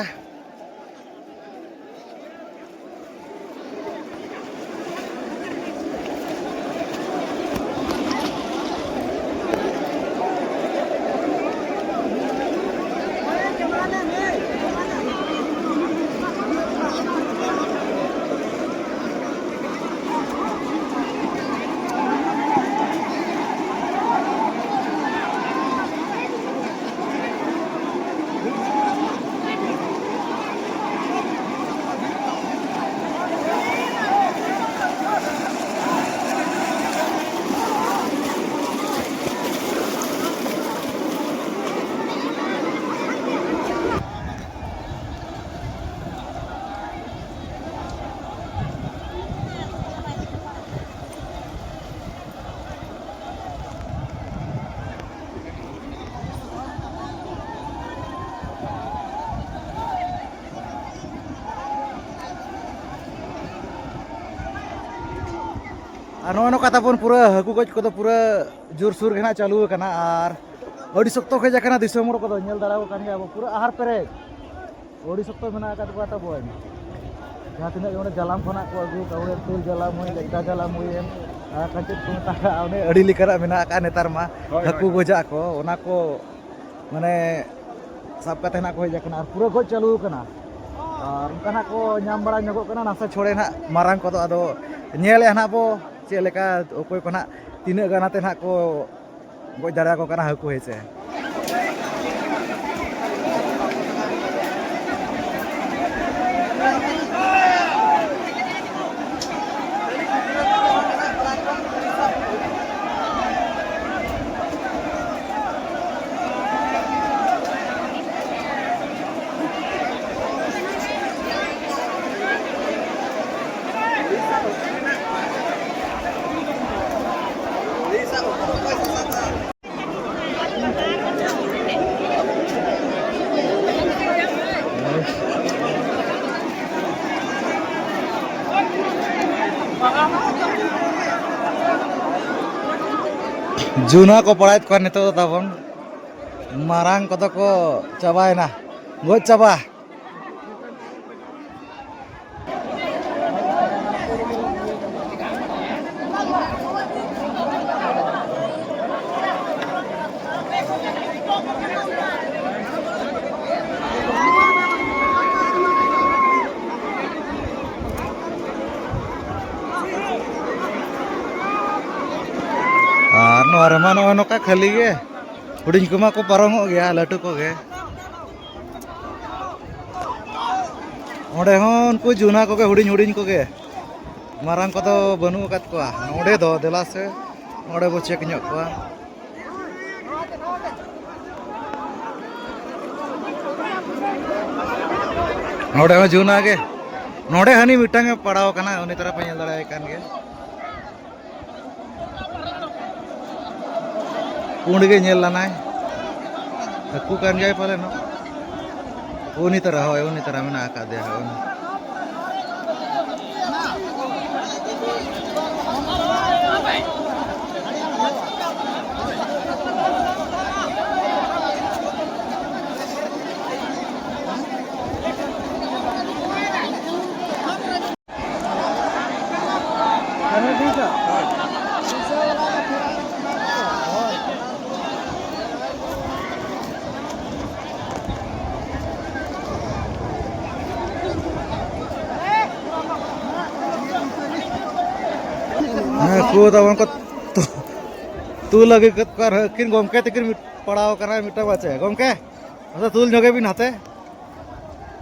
ᱟᱨ ᱱᱚᱜᱼᱚ ᱱᱚᱝᱠᱟ ᱛᱟᱵᱚᱱ ᱯᱩᱨᱟᱹ ᱦᱟᱹᱠᱩ ᱜᱚᱡ ᱠᱚᱫᱚ ᱯᱩᱨᱟᱹ ᱡᱳᱨᱥᱳᱨ ᱜᱮ ᱱᱟᱜ ᱪᱟᱹᱞᱩ ᱟᱠᱟᱱᱟ᱾ ᱟᱨ ᱟᱹᱰᱤ ᱥᱚᱠᱛᱚ ᱠᱚ ᱦᱮᱡ ᱟᱠᱟᱱᱟ ᱫᱤᱥᱚᱢ ᱦᱚᱲ ᱠᱚᱫᱚ, ᱧᱮᱞ ᱫᱟᱲᱮᱭᱟᱠᱚ ᱠᱟᱱ ᱜᱮᱭᱟ ᱵᱚ, ᱯᱩᱨᱟᱹ ᱟᱦᱟᱨ ᱯᱮᱨᱮᱡ ᱟᱹᱰᱤ ᱥᱚᱠᱛᱚ ᱢᱮᱱᱟᱜ ᱟᱠᱟᱫ ᱠᱚᱣᱟ ᱛᱟᱵᱚᱱ᱾ ᱡᱟᱦᱟᱸ ᱛᱤᱱᱟᱹᱜ ᱜᱮ ᱚᱸᱰᱮ ᱡᱟᱞᱟᱢ ᱠᱷᱚᱱᱟᱜ ᱠᱚ ᱟᱹᱜᱩ ᱠᱟᱜ, ᱚᱸᱰᱮ ᱛᱩᱞ ᱡᱟᱞᱟᱢ ᱦᱩᱭᱮᱱ, ᱞᱮᱠᱫᱟ ᱡᱟᱞᱟᱢ ᱦᱩᱭᱮᱱ, ᱟᱨ ᱪᱮᱫ ᱠᱚ ᱢᱮᱛᱟᱜᱼᱟ, ᱚᱸᱰᱮ ᱟᱹᱰᱤ ᱞᱮᱠᱟᱱᱟᱜ ᱢᱮᱱᱟᱜ ᱟᱠᱟᱫ ᱱᱮᱛᱟᱨ ᱢᱟ᱾ ᱦᱳᱭ, ᱦᱟᱹᱠᱩ ᱦᱳᱭ᱾ ᱜᱚᱡᱟᱜ ᱠᱚ, ᱚᱱᱟ ᱠᱚ ᱢᱟᱱᱮ ᱥᱟᱵ ᱠᱟᱛᱮ ᱱᱟᱜ ᱠᱚ ᱦᱮᱡ ᱟᱠᱟᱱᱟ ᱟᱨ ᱯᱩᱨᱟᱹ ᱜᱚᱡ ᱪᱟᱹᱞᱩ ᱟᱠᱟᱱᱟ᱾ ᱟᱨ ᱚᱱᱠᱟ ᱱᱟᱜ ᱠᱚ ᱧᱟᱢ ᱵᱟᱲᱟ ᱧᱚᱜᱚᱜ ᱠᱟᱱᱟ ᱱᱟᱥᱮ ᱪᱷᱚᱲᱮ ᱱᱟᱜ ᱢᱟᱨᱟᱝ ᱠᱚᱫᱚ᱾ ᱟᱫᱚ ᱧᱮᱞᱮᱫᱼᱟ ᱱᱟᱜ ᱵᱚ ᱪᱮᱫ ᱞᱮᱠᱟ ᱚᱠᱚᱭ ᱠᱚ ᱱᱟᱜ ᱛᱤᱱᱟᱹᱜ ᱜᱟᱱ ᱟᱛᱮ ᱱᱟᱜ ᱠᱚ ᱜᱚᱡ ᱫᱟᱲᱮᱭᱟᱠᱚ ᱠᱟᱱᱟ ᱦᱟᱹᱠᱩ, ᱦᱮᱸ ᱥᱮ᱾ ᱡᱩᱱᱟ ᱠᱚ ᱯᱟᱲᱟᱣᱮᱫ ᱠᱚᱣᱟ ᱱᱤᱛᱚᱜ ᱫᱚ ᱛᱟᱵᱚᱱ᱾ ᱢᱟᱨᱟᱝ ᱠᱚᱫᱚ ᱠᱚ ᱪᱟᱵᱟᱭᱮᱱᱟ, ᱜᱚᱡ ᱪᱟᱵᱟ᱾ ᱟᱨ ᱱᱚᱣᱟ ᱨᱮᱢᱟ ᱱᱚᱜᱼᱚ ᱱᱚᱝᱠᱟ ᱠᱷᱟᱹᱞᱤ ᱜᱮ, ᱦᱩᱰᱤᱧ ᱠᱚᱢᱟ ᱠᱚ ᱯᱟᱨᱚᱢᱚᱜ ᱜᱮᱭᱟ, ᱞᱟᱹᱴᱩ ᱠᱚᱜᱮ᱾ ᱚᱸᱰᱮ ᱦᱚᱸ ᱩᱱᱠᱩ ᱡᱩᱱᱟ ᱠᱚᱜᱮ, ᱦᱩᱰᱤᱧ ᱦᱩᱰᱤᱧ ᱠᱚᱜᱮ, ᱢᱟᱨᱟᱝ ᱠᱚᱫᱚ ᱵᱟᱹᱱᱩᱜ ᱟᱠᱟᱫ ᱠᱚᱣᱟ᱾ ᱚᱸᱰᱮ ᱫᱚ ᱫᱮᱞᱟ ᱥᱮ ᱚᱸᱰᱮ ᱵᱚ ᱪᱮᱠ ᱧᱚᱜ ᱠᱚᱣᱟ᱾ ᱱᱚᱰᱮ ᱦᱚᱸ ᱡᱩᱱᱟ ᱜᱮ᱾ ᱱᱚᱰᱮ ᱦᱟᱹᱱᱤ ᱢᱤᱫᱴᱟᱝ ᱮ ᱯᱟᱲᱟᱣ ᱟᱠᱟᱱᱟ, ᱩᱱᱤ ᱛᱟᱨᱟ ᱯᱮ ᱧᱮᱞ ᱫᱟᱲᱮᱭᱟᱭ ᱠᱟᱱ ᱜᱮᱭᱟ᱾ ᱯᱩᱸᱰ ᱜᱮ ᱧᱮᱞ ᱞᱟᱱᱟᱭ᱾ ᱦᱟᱹᱠᱩ ᱠᱟᱱ ᱜᱮᱭᱟᱭ ᱯᱟᱞᱮᱱᱚᱜ᱾ ᱩᱱᱤ ᱛᱟᱨᱟ, ᱦᱳᱭ, ᱩᱱᱤ ᱛᱟᱨᱟ ᱢᱮᱱᱟᱜ ᱟᱠᱟᱫᱮᱭᱟ, ᱦᱳᱭ, ᱩᱱᱤ᱾ ᱦᱮᱸ, ᱠᱚ ᱛᱟᱵᱚᱱ ᱠᱚ ᱛᱩ-, ᱛᱩᱞ ᱞᱟᱹᱜᱤᱫ ᱠᱚ ᱟᱨ ᱟᱹᱠᱤᱱ ᱜᱚᱢᱠᱮ ᱛᱟᱹᱠᱤᱱ ᱢᱤᱫ ᱯᱟᱲᱟᱣ ᱠᱟᱱᱟ ᱢᱤᱫᱴᱟᱝ ᱵᱟᱪᱮ᱾ ᱜᱚᱢᱠᱮ, ᱟᱫᱚ ᱛᱩᱞ ᱧᱚᱜᱮ ᱵᱤᱱ ᱦᱟᱛᱮ᱾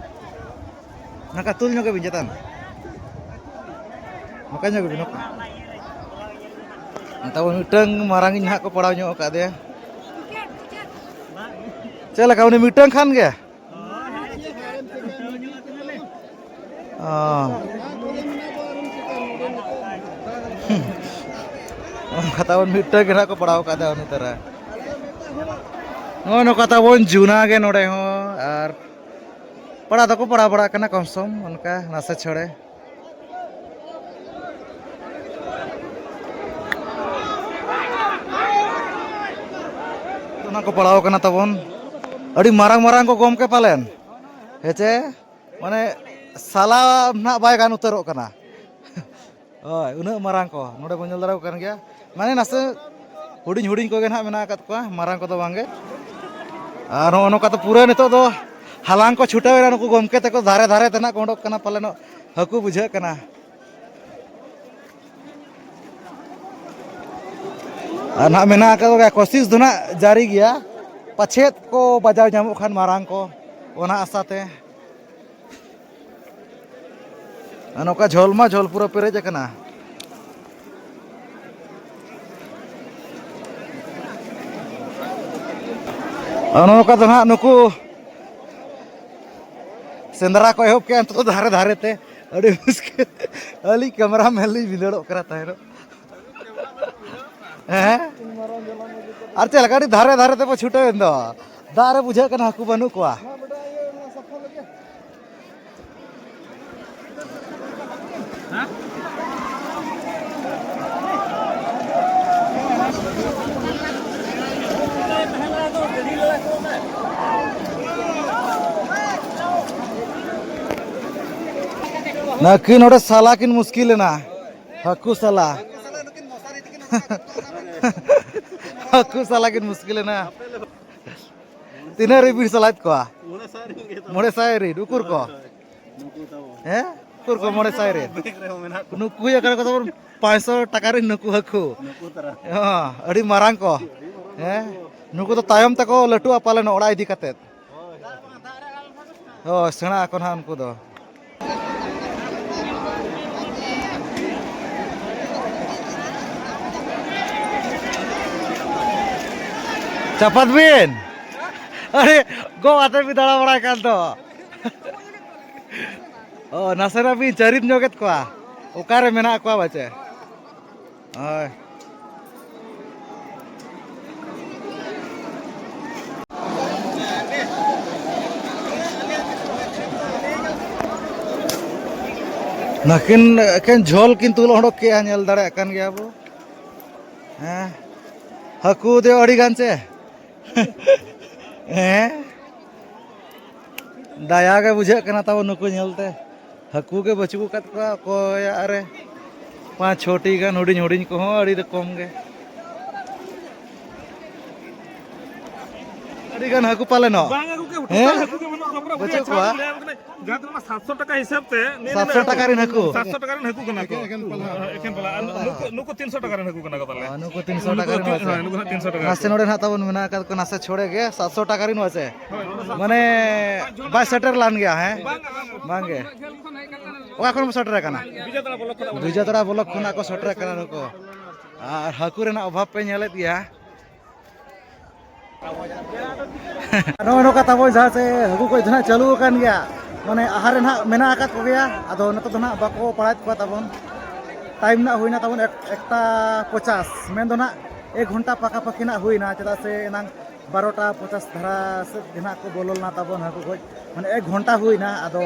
ᱱᱚᱝᱠᱟ ᱛᱩᱞ ᱧᱚᱜ ᱵᱤᱱ ᱪᱮᱛᱟᱱ᱾ ᱱᱚᱝᱠᱟ ᱧᱚᱜ ᱵᱤᱱ, ᱱᱚᱝᱠᱟ᱾ ᱛᱟᱵᱚᱱ ᱢᱤᱫᱴᱟᱝ ᱢᱟᱨᱟᱝ ᱤᱧ ᱱᱟᱦᱟᱜ ᱠᱚ ᱯᱟᱲᱟᱣ ᱧᱚᱜ ᱟᱠᱟᱫᱮᱭᱟ᱾ ᱪᱮᱫ ᱞᱮᱠᱟ, ᱩᱱᱤ ᱢᱤᱫᱴᱟᱝ ᱠᱷᱟᱱ ᱜᱮ? ᱚ᱾ ᱚᱱᱠᱟ ᱛᱟᱵᱚᱱ ᱢᱤᱫᱴᱟᱝ ᱜᱮ ᱱᱟᱦᱟᱜ ᱠᱚ ᱯᱟᱲᱟᱣ ᱟᱠᱟᱫᱟ ᱩᱱᱤ ᱛᱟᱨᱟ᱾ ᱱᱚᱜᱼᱚ ᱱᱚᱝᱠᱟ ᱛᱟᱵᱚᱱ ᱡᱩᱱᱟ ᱜᱮ ᱱᱚᱰᱮ ᱦᱚᱸ, ᱟᱨ ᱯᱟᱲᱟᱣ ᱫᱚᱠᱚ ᱯᱟᱲᱟᱣ ᱵᱟᱲᱟᱜ ᱠᱟᱱᱟ ᱠᱚᱢ ᱥᱚᱢ, ᱚᱱᱠᱟ ᱱᱟᱥᱮ ᱪᱷᱚᱲᱮ᱾ ᱚᱱᱟ ᱠᱚ ᱯᱟᱲᱟᱣ ᱠᱟᱱᱟ ᱛᱟᱵᱚᱱ᱾ ᱟᱹᱰᱤ ᱢᱟᱨᱟᱝ ᱢᱟᱨᱟᱝ ᱠᱚ ᱜᱚᱢᱠᱮ ᱯᱟᱞᱮᱱ᱾ ᱦᱮᱸᱪᱮ? ᱢᱟᱱᱮ ᱥᱟᱞᱟ ᱱᱟᱦᱟᱜ ᱵᱟᱭ ᱜᱟᱱ ᱩᱛᱟᱹᱨᱚᱜ ᱠᱟᱱᱟ᱾ ᱦᱳᱭ, ᱩᱱᱟᱹᱜ ᱢᱟᱨᱟᱝ ᱠᱚ ᱱᱚᱰᱮ ᱵᱚᱱ ᱧᱮᱞ ᱫᱟᱲᱮᱭᱟᱠᱚ ᱠᱟᱱ ᱜᱮᱭᱟ᱾ ᱢᱟᱱᱮ ᱱᱟᱥᱮ ᱦᱩᱰᱤᱧ ᱦᱩᱰᱤᱧ ᱠᱚᱜᱮ ᱱᱟᱦᱟᱜ ᱢᱮᱱᱟᱜ ᱟᱠᱟᱫ ᱠᱚᱣᱟ, ᱢᱟᱨᱟᱝ ᱠᱚᱫᱚ ᱵᱟᱝᱜᱮ᱾ ᱟᱨ ᱱᱚᱜᱼᱚ ᱱᱚᱝᱠᱟ ᱛᱮ ᱯᱩᱨᱟᱹ ᱱᱤᱛᱚᱜ ᱫᱚ ᱦᱟᱞᱟᱝ ᱠᱚ ᱪᱷᱩᱴᱟᱹᱣ ᱮᱱᱟ᱾ ᱱᱩᱠᱩ ᱜᱚᱢᱠᱮ ᱛᱟᱠᱚ ᱫᱷᱟᱨᱮ ᱫᱷᱟᱨᱮ ᱛᱮ ᱱᱟᱦᱟᱜ ᱠᱚ ᱩᱰᱩᱠ ᱠᱟᱱᱟ ᱯᱟᱞᱮᱱᱚᱜ, ᱦᱟᱹᱠᱩ ᱵᱩᱡᱷᱟᱹᱜ ᱠᱟᱱᱟ᱾ ᱟᱨ ᱱᱟᱦᱟᱜ ᱢᱮᱱᱟᱜ ᱟᱠᱟᱫ ᱠᱚᱜᱮᱭᱟ, ᱠᱳᱥᱤᱥ ᱫᱚ ᱱᱟᱦᱟᱜ ᱡᱟᱹᱨᱤ ᱜᱮᱭᱟ, ᱯᱟᱪᱷᱮᱫ ᱠᱚ ᱵᱟᱡᱟᱣ ᱧᱟᱢᱚᱜ ᱠᱷᱟᱱ ᱢᱟᱨᱟᱝ ᱠᱚ, ᱚᱱᱟ ᱟᱥᱟ ᱛᱮ᱾ ᱟᱨ ᱱᱚᱝᱠᱟ ᱡᱷᱚᱞ ᱢᱟ ᱡᱷᱚᱞ ᱯᱩᱨᱟᱹ ᱯᱮᱨᱮᱡ ᱟᱠᱟᱱᱟ᱾ ᱟᱨ ᱱᱚᱝᱠᱟ ᱫᱚ ᱱᱟᱦᱟᱜ ᱱᱩᱠᱩ ᱥᱮᱸᱫᱽᱨᱟ ᱠᱚ ᱮᱦᱚᱵ ᱠᱮᱜᱼᱟ ᱱᱤᱛᱚᱜ ᱫᱚ ᱫᱷᱟᱨᱮ ᱫᱷᱟᱨᱮ ᱛᱮ᱾ ᱟᱹᱰᱤ ᱢᱩᱥᱠᱤᱞ᱾ ᱟᱹᱞᱤᱧ ᱠᱮᱢᱮᱨᱟ ᱢᱮᱱ ᱞᱤᱧ ᱵᱷᱤᱸᱫᱟᱹᱲᱚᱜ ᱠᱟᱱᱟ ᱛᱟᱦᱮᱸᱱᱚᱜ᱾ ᱦᱮᱸ? ᱟᱨ ᱪᱮᱫ ᱞᱮᱠᱟ ᱟᱹᱰᱤ ᱫᱷᱟᱨᱮ ᱫᱷᱟᱨᱮ ᱛᱮᱵᱚ ᱪᱷᱩᱴᱟᱹᱣ ᱮᱱ ᱫᱚ᱾ ᱫᱟᱜ ᱨᱮ ᱵᱩᱡᱷᱟᱹᱜ ᱠᱟᱱᱟ ᱦᱟᱹᱠᱩ ᱵᱟᱹᱱᱩᱜ ᱠᱚᱣᱟ᱾ ᱱᱟᱹᱠᱤᱱ ᱱᱚᱰᱮ ᱥᱟᱞᱟ ᱠᱤᱱ ᱢᱩᱥᱠᱤᱞ ᱮᱱᱟ᱾ ᱦᱟᱹᱠᱩ ᱥᱟᱞᱟ᱾ ᱦᱟᱹᱠᱩ ᱥᱟᱞᱟ ᱠᱤᱱ ᱢᱩᱥᱠᱤᱞ ᱮᱱᱟ᱾ ᱛᱤᱱᱟᱹᱜ ᱨᱮ ᱵᱤᱱ ᱥᱟᱞᱟᱭᱮᱫ ᱠᱚᱣᱟ? ᱢᱚᱬᱮ ᱥᱟᱭ ᱨᱮ᱾ ᱩᱠᱩᱨ ᱠᱚ? ᱦᱮᱸ? ᱩᱠᱩᱨ ᱠᱚ ᱢᱚᱬᱮ ᱥᱟᱭ ᱨᱮ? ᱱᱩᱠᱩ ᱦᱩᱭ ᱟᱠᱟᱱᱟ ᱠᱚ ᱛᱟᱵᱚᱱ ᱯᱟᱸᱪᱥᱚ ᱴᱟᱠᱟ ᱨᱮᱱ ᱱᱩᱠᱩ ᱦᱟᱹᱠᱩ᱾ ᱦᱚᱸ, ᱟᱹᱰᱤ ᱢᱟᱨᱟᱝ ᱠᱚ᱾ ᱦᱮᱸ? ᱱᱩᱠᱩ ᱫᱚ ᱛᱟᱭᱚᱢ ᱛᱮᱠᱚ ᱞᱟᱹᱴᱩᱜᱼᱟ ᱯᱟᱞᱮᱱ ᱚᱲᱟᱜ ᱤᱫᱤ ᱠᱟᱛᱮᱫ᱾ ᱦᱳᱭ, ᱥᱮᱬᱟᱜ ᱟᱠᱚ ᱱᱟᱦᱟᱜ ᱩᱱᱠᱩ ᱫᱚ᱾ ᱪᱟᱯᱟᱫ ᱵᱤᱱ᱾ ᱟᱨᱮ, ᱜᱚ ᱟᱛᱮ ᱵᱤᱱ ᱫᱟᱬᱟ ᱵᱟᱲᱟᱭ ᱠᱟᱱ ᱫᱚ᱾ ᱚ, ᱱᱟᱥᱮᱱᱟᱜ ᱵᱤᱱ ᱪᱟᱹᱨᱤᱫ ᱧᱚᱜᱮᱫ ᱠᱚᱣᱟ᱾ ᱚᱠᱟᱨᱮ ᱢᱮᱱᱟᱜ ᱠᱚᱣᱟ ᱯᱟᱪᱮ? ᱦᱳᱭ᱾ ᱱᱟᱹᱠᱤᱱ ᱮᱠᱮᱱ ᱡᱷᱚᱞ ᱠᱤᱱ ᱛᱩᱞ ᱚᱰᱚᱠ ᱠᱮᱜᱼᱟ, ᱧᱮᱞ ᱫᱟᱲᱮᱭᱟᱜ ᱠᱟᱱ ᱜᱮᱭᱟ ᱵᱚ᱾ ᱦᱮᱸ, ᱦᱟᱹᱠᱩ ᱫᱚ ᱟᱹᱰᱤ ᱜᱟᱱ ᱪᱮ? ᱦᱮᱸ, ᱫᱟᱭᱟ ᱜᱮ ᱵᱩᱡᱷᱟᱹᱜ ᱠᱟᱱᱟ ᱛᱟᱵᱚ ᱱᱩᱠᱩ ᱧᱮᱞᱛᱮ᱾ ᱦᱟᱹᱠᱩ ᱜᱮ ᱵᱟᱹᱪᱩᱜ ᱟᱠᱟᱫ ᱠᱚᱣᱟ ᱚᱠᱚᱭᱟᱜ ᱨᱮ᱾ ᱯᱟᱸᱪ ᱪᱷᱚᱴᱤ ᱜᱟᱱ, ᱦᱩᱰᱤᱧ ᱦᱩᱰᱤᱧ ᱠᱚᱦᱚᱸ ᱟᱹᱰᱤ ᱨᱚᱠᱚᱢ ᱜᱮ᱾ ᱟᱹᱰᱤ ᱜᱟᱱ ᱦᱟᱹᱠᱩ ᱯᱟᱞᱮᱱᱚᱜ᱾ ᱵᱟᱝ ᱜᱚᱝᱠᱮ, ᱦᱮᱸ? ᱴᱳᱴᱟᱞ ᱦᱟᱹᱠᱩ ᱜᱮ ᱵᱟᱹᱱᱩᱜ ᱠᱚᱣᱟ, ᱯᱩᱨᱟᱹ ᱵᱟᱹᱪᱩᱜ ᱟᱹᱰᱤ ᱠᱚᱣᱟ? ᱟᱪᱪᱷᱟ, ᱞᱟᱹᱭ ᱟᱢ ᱠᱟᱱᱟ, ᱡᱟᱦᱟᱸ ᱛᱤᱱᱟᱹᱜ ᱥᱟᱛᱥᱚ ᱴᱟᱠᱟ ᱦᱤᱥᱟᱹᱵ ᱛᱮ, ᱱᱤᱭᱟᱹ ᱥᱟᱛᱥᱚ ᱴᱟᱠᱟ ᱨᱮᱱ ᱦᱟᱹᱠᱩ ᱠᱟᱱᱟ ᱠᱚ᱾ ᱮᱠᱮᱱ ᱯᱟᱞᱦᱟ᱾ ᱮᱠᱮᱱ ᱯᱟᱞᱦᱟ᱾ ᱟᱨ ᱱᱩᱠᱩ, ᱱᱩᱠᱩ ᱛᱤᱱᱥᱚ ᱴᱟᱠᱟ ᱨᱮᱱ ᱦᱟᱹᱠᱩ ᱠᱟᱱᱟ ᱠᱚ ᱛᱟᱦᱞᱮ᱾ ᱚ, ᱱᱩᱠᱩ ᱛᱤᱱᱥᱚ ᱴᱟᱠᱟ ᱨᱮᱱ ᱦᱳᱭ ᱥᱮ? ᱦᱳᱭ, ᱱᱩᱠᱩ ᱦᱟᱸᱜ ᱛᱤᱱᱥᱚ ᱴᱟᱠᱟ᱾ ᱱᱟᱥᱮ ᱱᱚᱰᱮ ᱱᱟᱦᱟᱜ ᱛᱟᱵᱚᱱ ᱢᱮᱱᱟᱜ ᱟᱠᱟᱫ ᱠᱚᱣᱟ, ᱱᱟᱥᱮ ᱪᱷᱚᱲᱮ ᱜᱮ, ᱥᱟᱛᱥᱚ ᱴᱟᱠᱟ ᱨᱮᱱ ᱦᱳᱭ ᱥᱮ? ᱢᱟᱱᱮ, ᱵᱟᱭ ᱥᱮᱴᱮᱨ ᱞᱟᱱ ᱜᱮᱭᱟ, ᱦᱮᱸ? ᱵᱟᱝ, ᱵᱟᱝ, ᱵᱟᱝ᱾ ᱵᱟᱝ ᱜᱮ᱾ ᱚᱠᱟ ᱠᱷᱚᱱ ᱵᱚᱱ ᱥᱮᱴᱮᱨ ᱟᱠᱟᱱᱟ? ᱵᱤᱡᱚᱭᱛᱟᱲᱟ ᱵᱞᱚᱠ ᱠᱷᱚᱱᱟᱜ ᱵᱚᱱ ᱵᱤᱡᱚᱭᱛᱟᱲᱟ ᱵᱞᱚᱠ ᱠᱷᱚᱱᱟᱜ ᱠᱚ ᱥᱮᱴᱮᱨ ᱟᱠᱟᱱᱟ ᱱᱩᱠᱩ᱾ ᱟᱨ ᱦᱟᱹᱠᱩ ᱨᱮᱱᱟᱜ ᱚᱵᱷᱟᱵᱽ ᱯᱮ ᱧᱮᱞᱮᱫ ᱜᱮᱭᱟ᱾ ᱱᱚᱜᱼᱚᱭ ᱱᱚᱝᱠᱟ ᱛᱟᱵᱚᱱ ᱡᱟᱦᱟᱸ ᱥᱮ ᱦᱟᱹᱠᱩ ᱠᱚ ᱡᱟᱦᱟᱸ ᱪᱟᱹᱞᱩ ᱟᱠᱟᱱ ᱜᱮᱭᱟ, ᱢᱟᱱᱮ ᱟᱦᱟᱨ ᱨᱮ ᱱᱟᱦᱟᱜ ᱢᱮᱱᱟᱜ ᱟᱠᱟᱫ ᱠᱚᱜᱮᱭᱟ᱾ ᱟᱫᱚ ᱱᱤᱛᱚᱜ ᱫᱚ ᱱᱟᱦᱟᱜ ᱵᱟᱠᱚ ᱯᱟᱲᱟᱣᱮᱫ ᱠᱚᱣᱟ ᱛᱟᱵᱚᱱ᱾ ᱴᱟᱭᱤᱢ ᱱᱟᱦᱟᱜ ᱦᱩᱭᱱᱟ ᱛᱟᱵᱚᱱ ᱮᱠ-, ᱮᱠᱴᱟ ᱯᱚᱪᱟᱥ, ᱢᱮᱱᱫᱚ ᱱᱟᱦᱟᱜ ᱮᱠ ᱜᱷᱚᱱᱴᱟ ᱯᱟᱠᱟᱯᱟᱠᱤ ᱱᱟᱦᱟᱜ ᱦᱩᱭᱱᱟ, ᱪᱮᱫᱟᱜ ᱥᱮ ᱮᱱᱟᱝ ᱵᱟᱨᱚᱴᱟ ᱯᱚᱪᱟᱥ ᱫᱷᱟᱨᱟ ᱥᱮᱫ ᱜᱮ ᱱᱟᱦᱟᱜ ᱠᱚ ᱵᱚᱞᱚ ᱞᱮᱱᱟ ᱛᱟᱵᱚᱱ ᱦᱟᱹᱠᱩ ᱜᱚᱡ᱾ ᱢᱟᱱᱮ ᱮᱠ ᱜᱷᱚᱱᱴᱟ ᱦᱩᱭᱱᱟ᱾ ᱟᱫᱚ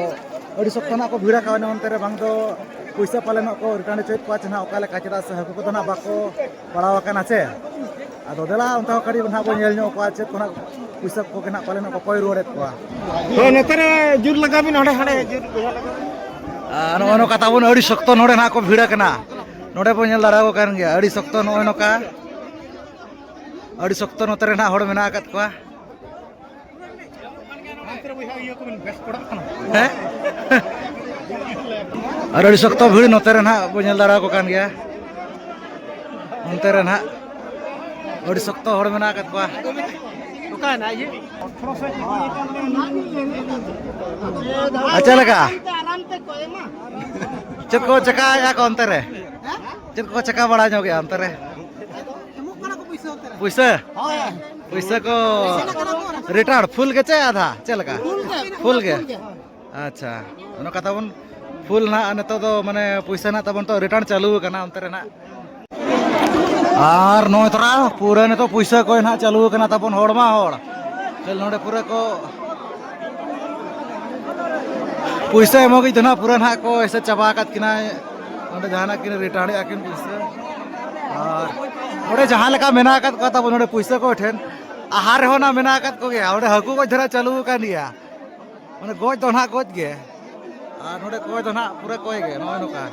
ᱟᱹᱰᱤ ᱥᱚᱠᱛᱚ ᱱᱟᱦᱟᱜ ᱠᱚ ᱵᱷᱤᱲ ᱟᱠᱟᱱᱟ ᱚᱱᱛᱮ ᱨᱮ, ᱵᱟᱝ ᱫᱚ ᱯᱩᱭᱥᱟᱹ ᱯᱟᱞᱮᱱᱚᱜ ᱠᱚ ᱨᱤᱴᱟᱨᱱ ᱦᱚᱪᱚᱭᱮᱫ ᱠᱚᱣᱟ ᱪᱮ ᱱᱟᱦᱟᱜ ᱚᱠᱟ ᱞᱮᱠᱟ, ᱪᱮᱫᱟᱜ ᱥᱮ ᱦᱟᱹᱠᱩ ᱠᱚᱫᱚ ᱱᱟᱦᱟᱜ ᱵᱟᱠᱚ ᱯᱟᱲᱟᱣ ᱟᱠᱟᱱᱟ ᱪᱮ᱾ ᱟᱫᱚ ᱫᱮᱞᱟ ᱚᱱᱛᱮ ᱦᱚᱸ ᱠᱟᱹᱴᱤᱡ ᱱᱟᱦᱟᱜ ᱵᱚᱱ ᱧᱮᱞ ᱧᱚᱜ ᱠᱚᱣᱟ ᱪᱮᱫ ᱠᱚ ᱱᱟᱦᱟᱜ ᱯᱩᱭᱥᱟᱹ ᱠᱚᱜᱮ ᱱᱟᱜ ᱯᱟᱞᱮᱱ ᱠᱚ ᱠᱚᱭ ᱨᱩᱣᱟᱹᱲᱮᱫ ᱠᱚᱣᱟ᱾ ᱦᱳᱭ, ᱱᱚᱛᱮ ᱨᱮ ᱡᱳᱨ ᱞᱟᱜᱟᱣ ᱵᱤᱱ, ᱦᱟᱸᱰᱮ, ᱦᱟᱸᱰᱮ ᱡᱳᱨ ᱵᱚᱭᱦᱟ ᱞᱟᱜᱟᱣ ᱵᱤᱱ᱾ ᱟᱨ ᱱᱚᱜᱼᱚ ᱱᱚᱝᱠᱟ ᱛᱟᱵᱚᱱ ᱟᱹᱰᱤ ᱥᱚᱠᱛᱚ ᱱᱚᱰᱮ ᱱᱟᱜ ᱠᱚ ᱵᱷᱤᱲ ᱟᱠᱟᱱᱟ᱾ ᱱᱚᱰᱮ ᱵᱚᱱ ᱧᱮᱞ ᱫᱟᱲᱮ ᱟᱠᱚ ᱠᱟᱱ ᱜᱮᱭᱟ, ᱟᱹᱰᱤ ᱥᱚᱠᱛᱚ ᱱᱚᱜᱼᱚᱭ ᱱᱚᱝᱠᱟ, ᱟᱹᱰᱤ ᱥᱚᱠᱛᱚ ᱱᱚᱛᱮ ᱨᱮ ᱱᱟᱜ ᱦᱚᱲ ᱢᱮᱱᱟᱜ ᱟᱠᱟᱫ ᱠᱚᱣᱟ᱾ ᱦᱮᱸ? ᱟᱨ ᱟᱹᱰᱤ ᱥᱚᱠᱛᱚ ᱵᱷᱤᱲ ᱱᱚᱛᱮ ᱨᱮ ᱱᱟᱦᱟᱜ ᱵᱚ ᱧᱮᱞ ᱫᱟᱲᱮ ᱟᱠᱚ ᱠᱟᱱ ᱜᱮᱭᱟ᱾ ᱚᱱᱛᱮ ᱨᱮ ᱱᱟᱦᱟᱜ ᱟᱹᱰᱤ ᱥᱚᱠᱛᱚ ᱦᱚᱲ ᱢᱮᱱᱟᱜ ᱟᱠᱟᱫ ᱠᱚᱣᱟ᱾ ᱟᱨ ᱪᱮᱫ ᱞᱮᱠᱟ? ᱪᱮᱫ ᱠᱚ ᱪᱮᱠᱟᱭᱮᱫᱼᱟ ᱠᱚ ᱚᱱᱛᱮ ᱨᱮ? ᱪᱮᱫ ᱠᱚ ᱪᱮᱠᱟ ᱵᱟᱲᱟ ᱧᱚᱜᱮᱜᱼᱟ ᱚᱱᱛᱮ ᱨᱮ? ᱯᱩᱭᱥᱟᱹ? ᱯᱩᱭᱥᱟᱹ ᱠᱚ ᱨᱤᱴᱟᱨᱱ ᱯᱷᱩᱞ ᱜᱮ ᱪᱮ ᱟᱫᱷᱟ? ᱪᱮᱫ ᱞᱮᱠᱟ? ᱯᱷᱩᱞ ᱜᱮ᱾ ᱟᱪᱪᱷᱟ, ᱚᱱᱟ ᱠᱟᱛᱷᱟ ᱵᱚᱱ ᱯᱷᱩᱞ ᱱᱟᱦᱟᱜ ᱱᱤᱛᱚᱜ ᱫᱚ ᱢᱟᱱᱮ ᱯᱩᱭᱥᱟᱹ ᱱᱟᱦᱟᱜ ᱛᱟᱵᱚᱱ ᱛᱚ ᱨᱤᱴᱟᱨᱱ ᱪᱟᱹᱞᱩ ᱟᱠᱟᱱᱟ ᱚᱱᱛᱮ ᱨᱮ ᱱᱟᱦᱟᱜ᱾ ᱟᱨ ᱱᱚᱜᱼᱚᱭ ᱛᱚᱨᱟ ᱯᱩᱨᱟᱹ ᱱᱤᱛᱚᱜ ᱯᱩᱭᱥᱟᱹ ᱠᱚᱭ ᱱᱟᱦᱟᱜ ᱪᱟᱹᱞᱩ ᱟᱠᱟᱱᱟ ᱛᱟᱵᱚᱱ, ᱦᱚᱲ ᱢᱟ ᱦᱚᱲ᱾ ᱠᱷᱟᱹᱞᱤ ᱱᱚᱰᱮ ᱯᱩᱨᱟᱹ ᱠᱚ ᱯᱩᱭᱥᱟᱹ ᱮᱢᱚᱜᱤᱡ ᱫᱚ ᱱᱟᱦᱟᱜ ᱯᱩᱨᱟᱹ ᱱᱟᱦᱟᱜ ᱠᱚ ᱮᱥᱮᱫ ᱪᱟᱵᱟ ᱟᱠᱟᱫ ᱠᱤᱱᱟ᱾ ᱚᱸᱰᱮ ᱡᱟᱦᱟᱱᱟᱜ ᱠᱤᱱ ᱨᱤᱴᱟᱨᱱ ᱮᱫᱼᱟ ᱠᱤᱱ ᱯᱩᱭᱥᱟᱹ᱾ ᱟᱨ ᱱᱚᱰᱮ ᱡᱟᱦᱟᱸ ᱞᱮᱠᱟ ᱢᱮᱱᱟᱜ ᱟᱠᱟᱫ ᱠᱚᱣᱟ ᱛᱟᱵᱚᱱ ᱱᱚᱰᱮ ᱯᱩᱭᱥᱟᱹ ᱠᱚᱭ ᱴᱷᱮᱱ, ᱟᱦᱟᱨ ᱨᱮᱦᱚᱸ ᱱᱟᱦᱟᱜ ᱢᱮᱱᱟᱜ ᱟᱠᱟᱫ ᱠᱚᱜᱮᱭᱟ᱾ ᱚᱸᱰᱮ ᱦᱟᱹᱠᱩ ᱜᱚᱡ ᱫᱷᱟᱨᱟ ᱪᱟᱹᱞᱩ ᱟᱠᱟᱱ ᱜᱮᱭᱟ᱾ ᱢᱟᱱᱮ ᱜᱚᱡ ᱫᱚ ᱱᱟᱦᱟᱜ ᱜᱚᱡ ᱜᱮ᱾ ᱟᱨ ᱱᱚᱰᱮ ᱠᱚᱭ ᱫᱚ ᱱᱟᱦᱟᱜ ᱯᱩᱨᱟᱹ ᱠᱚᱭ ᱜᱮ, ᱱᱚᱜᱼᱚᱭ ᱱᱚᱝᱠᱟ᱾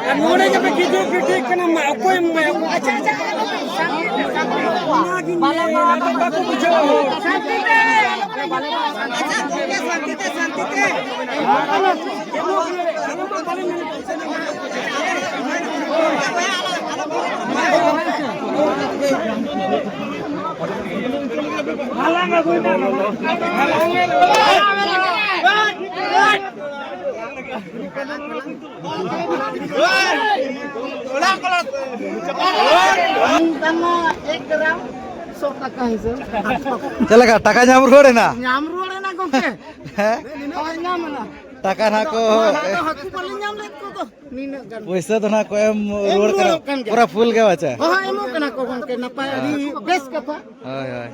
ᱟᱨ ᱱᱚᱰᱮ ᱜᱮᱯᱮ ᱠᱤᱫᱩᱵ ᱯᱤᱴᱷᱟᱹᱜ ᱠᱟᱱᱟ, ᱢᱟ ᱚᱠᱚᱭᱮᱢ ᱮᱢᱟᱭᱟ? ᱚᱱᱟᱜᱤᱧ ᱢᱮᱱᱟ, ᱟᱫᱚ ᱵᱟᱠᱚ ᱵᱩᱡᱷᱟᱹᱣᱟ᱾ ᱢᱤᱫᱴᱟᱝ ᱮᱠ ᱜᱨᱟᱢ ᱥᱚ ᱴᱟᱠᱟ ᱦᱤᱥᱟᱹᱵ᱾ ᱪᱮᱫ ᱞᱮᱠᱟ, ᱴᱟᱠᱟ ᱧᱟᱢ ᱨᱩᱣᱟᱹᱲ ᱮᱱᱟ? ᱧᱟᱢ ᱨᱩᱣᱟᱹᱲ ᱮᱱᱟ ᱜᱚᱢᱠᱮ᱾ ᱦᱮᱸ? ᱦᱳᱭ, ᱧᱟᱢ ᱮᱱᱟ᱾ ᱴᱟᱠᱟ ᱱᱟᱦᱟᱜ ᱠᱚ ᱚᱱᱟ ᱫᱚ ᱦᱟᱹᱠᱩ ᱵᱟᱞᱮ ᱧᱟᱢ ᱞᱮᱫ ᱠᱚᱫᱚ ᱱᱤᱱᱟᱹᱜ ᱜᱟᱱ᱾ ᱯᱩᱭᱥᱟᱹ ᱫᱚ ᱱᱟᱦᱟᱜ ᱠᱚ ᱮᱢ ᱮᱢ ᱨᱩᱣᱟᱹᱲ ᱠᱟᱱᱟ᱾ ᱨᱩᱣᱟᱹᱲᱚᱜ ᱠᱟᱱ ᱜᱮᱭᱟ᱾ ᱯᱩᱨᱟᱹ ᱯᱷᱩᱞ ᱜᱮ ᱵᱟᱪᱟ? ᱦᱳᱭ, ᱮᱢᱚᱜ ᱠᱟᱱᱟ ᱠᱚ ᱜᱚᱢᱠᱮ, ᱱᱟᱯᱟᱭ, ᱟᱹᱰᱤ ᱵᱮᱥ ᱠᱟᱛᱷᱟ᱾ ᱦᱳᱭ, ᱦᱳᱭ᱾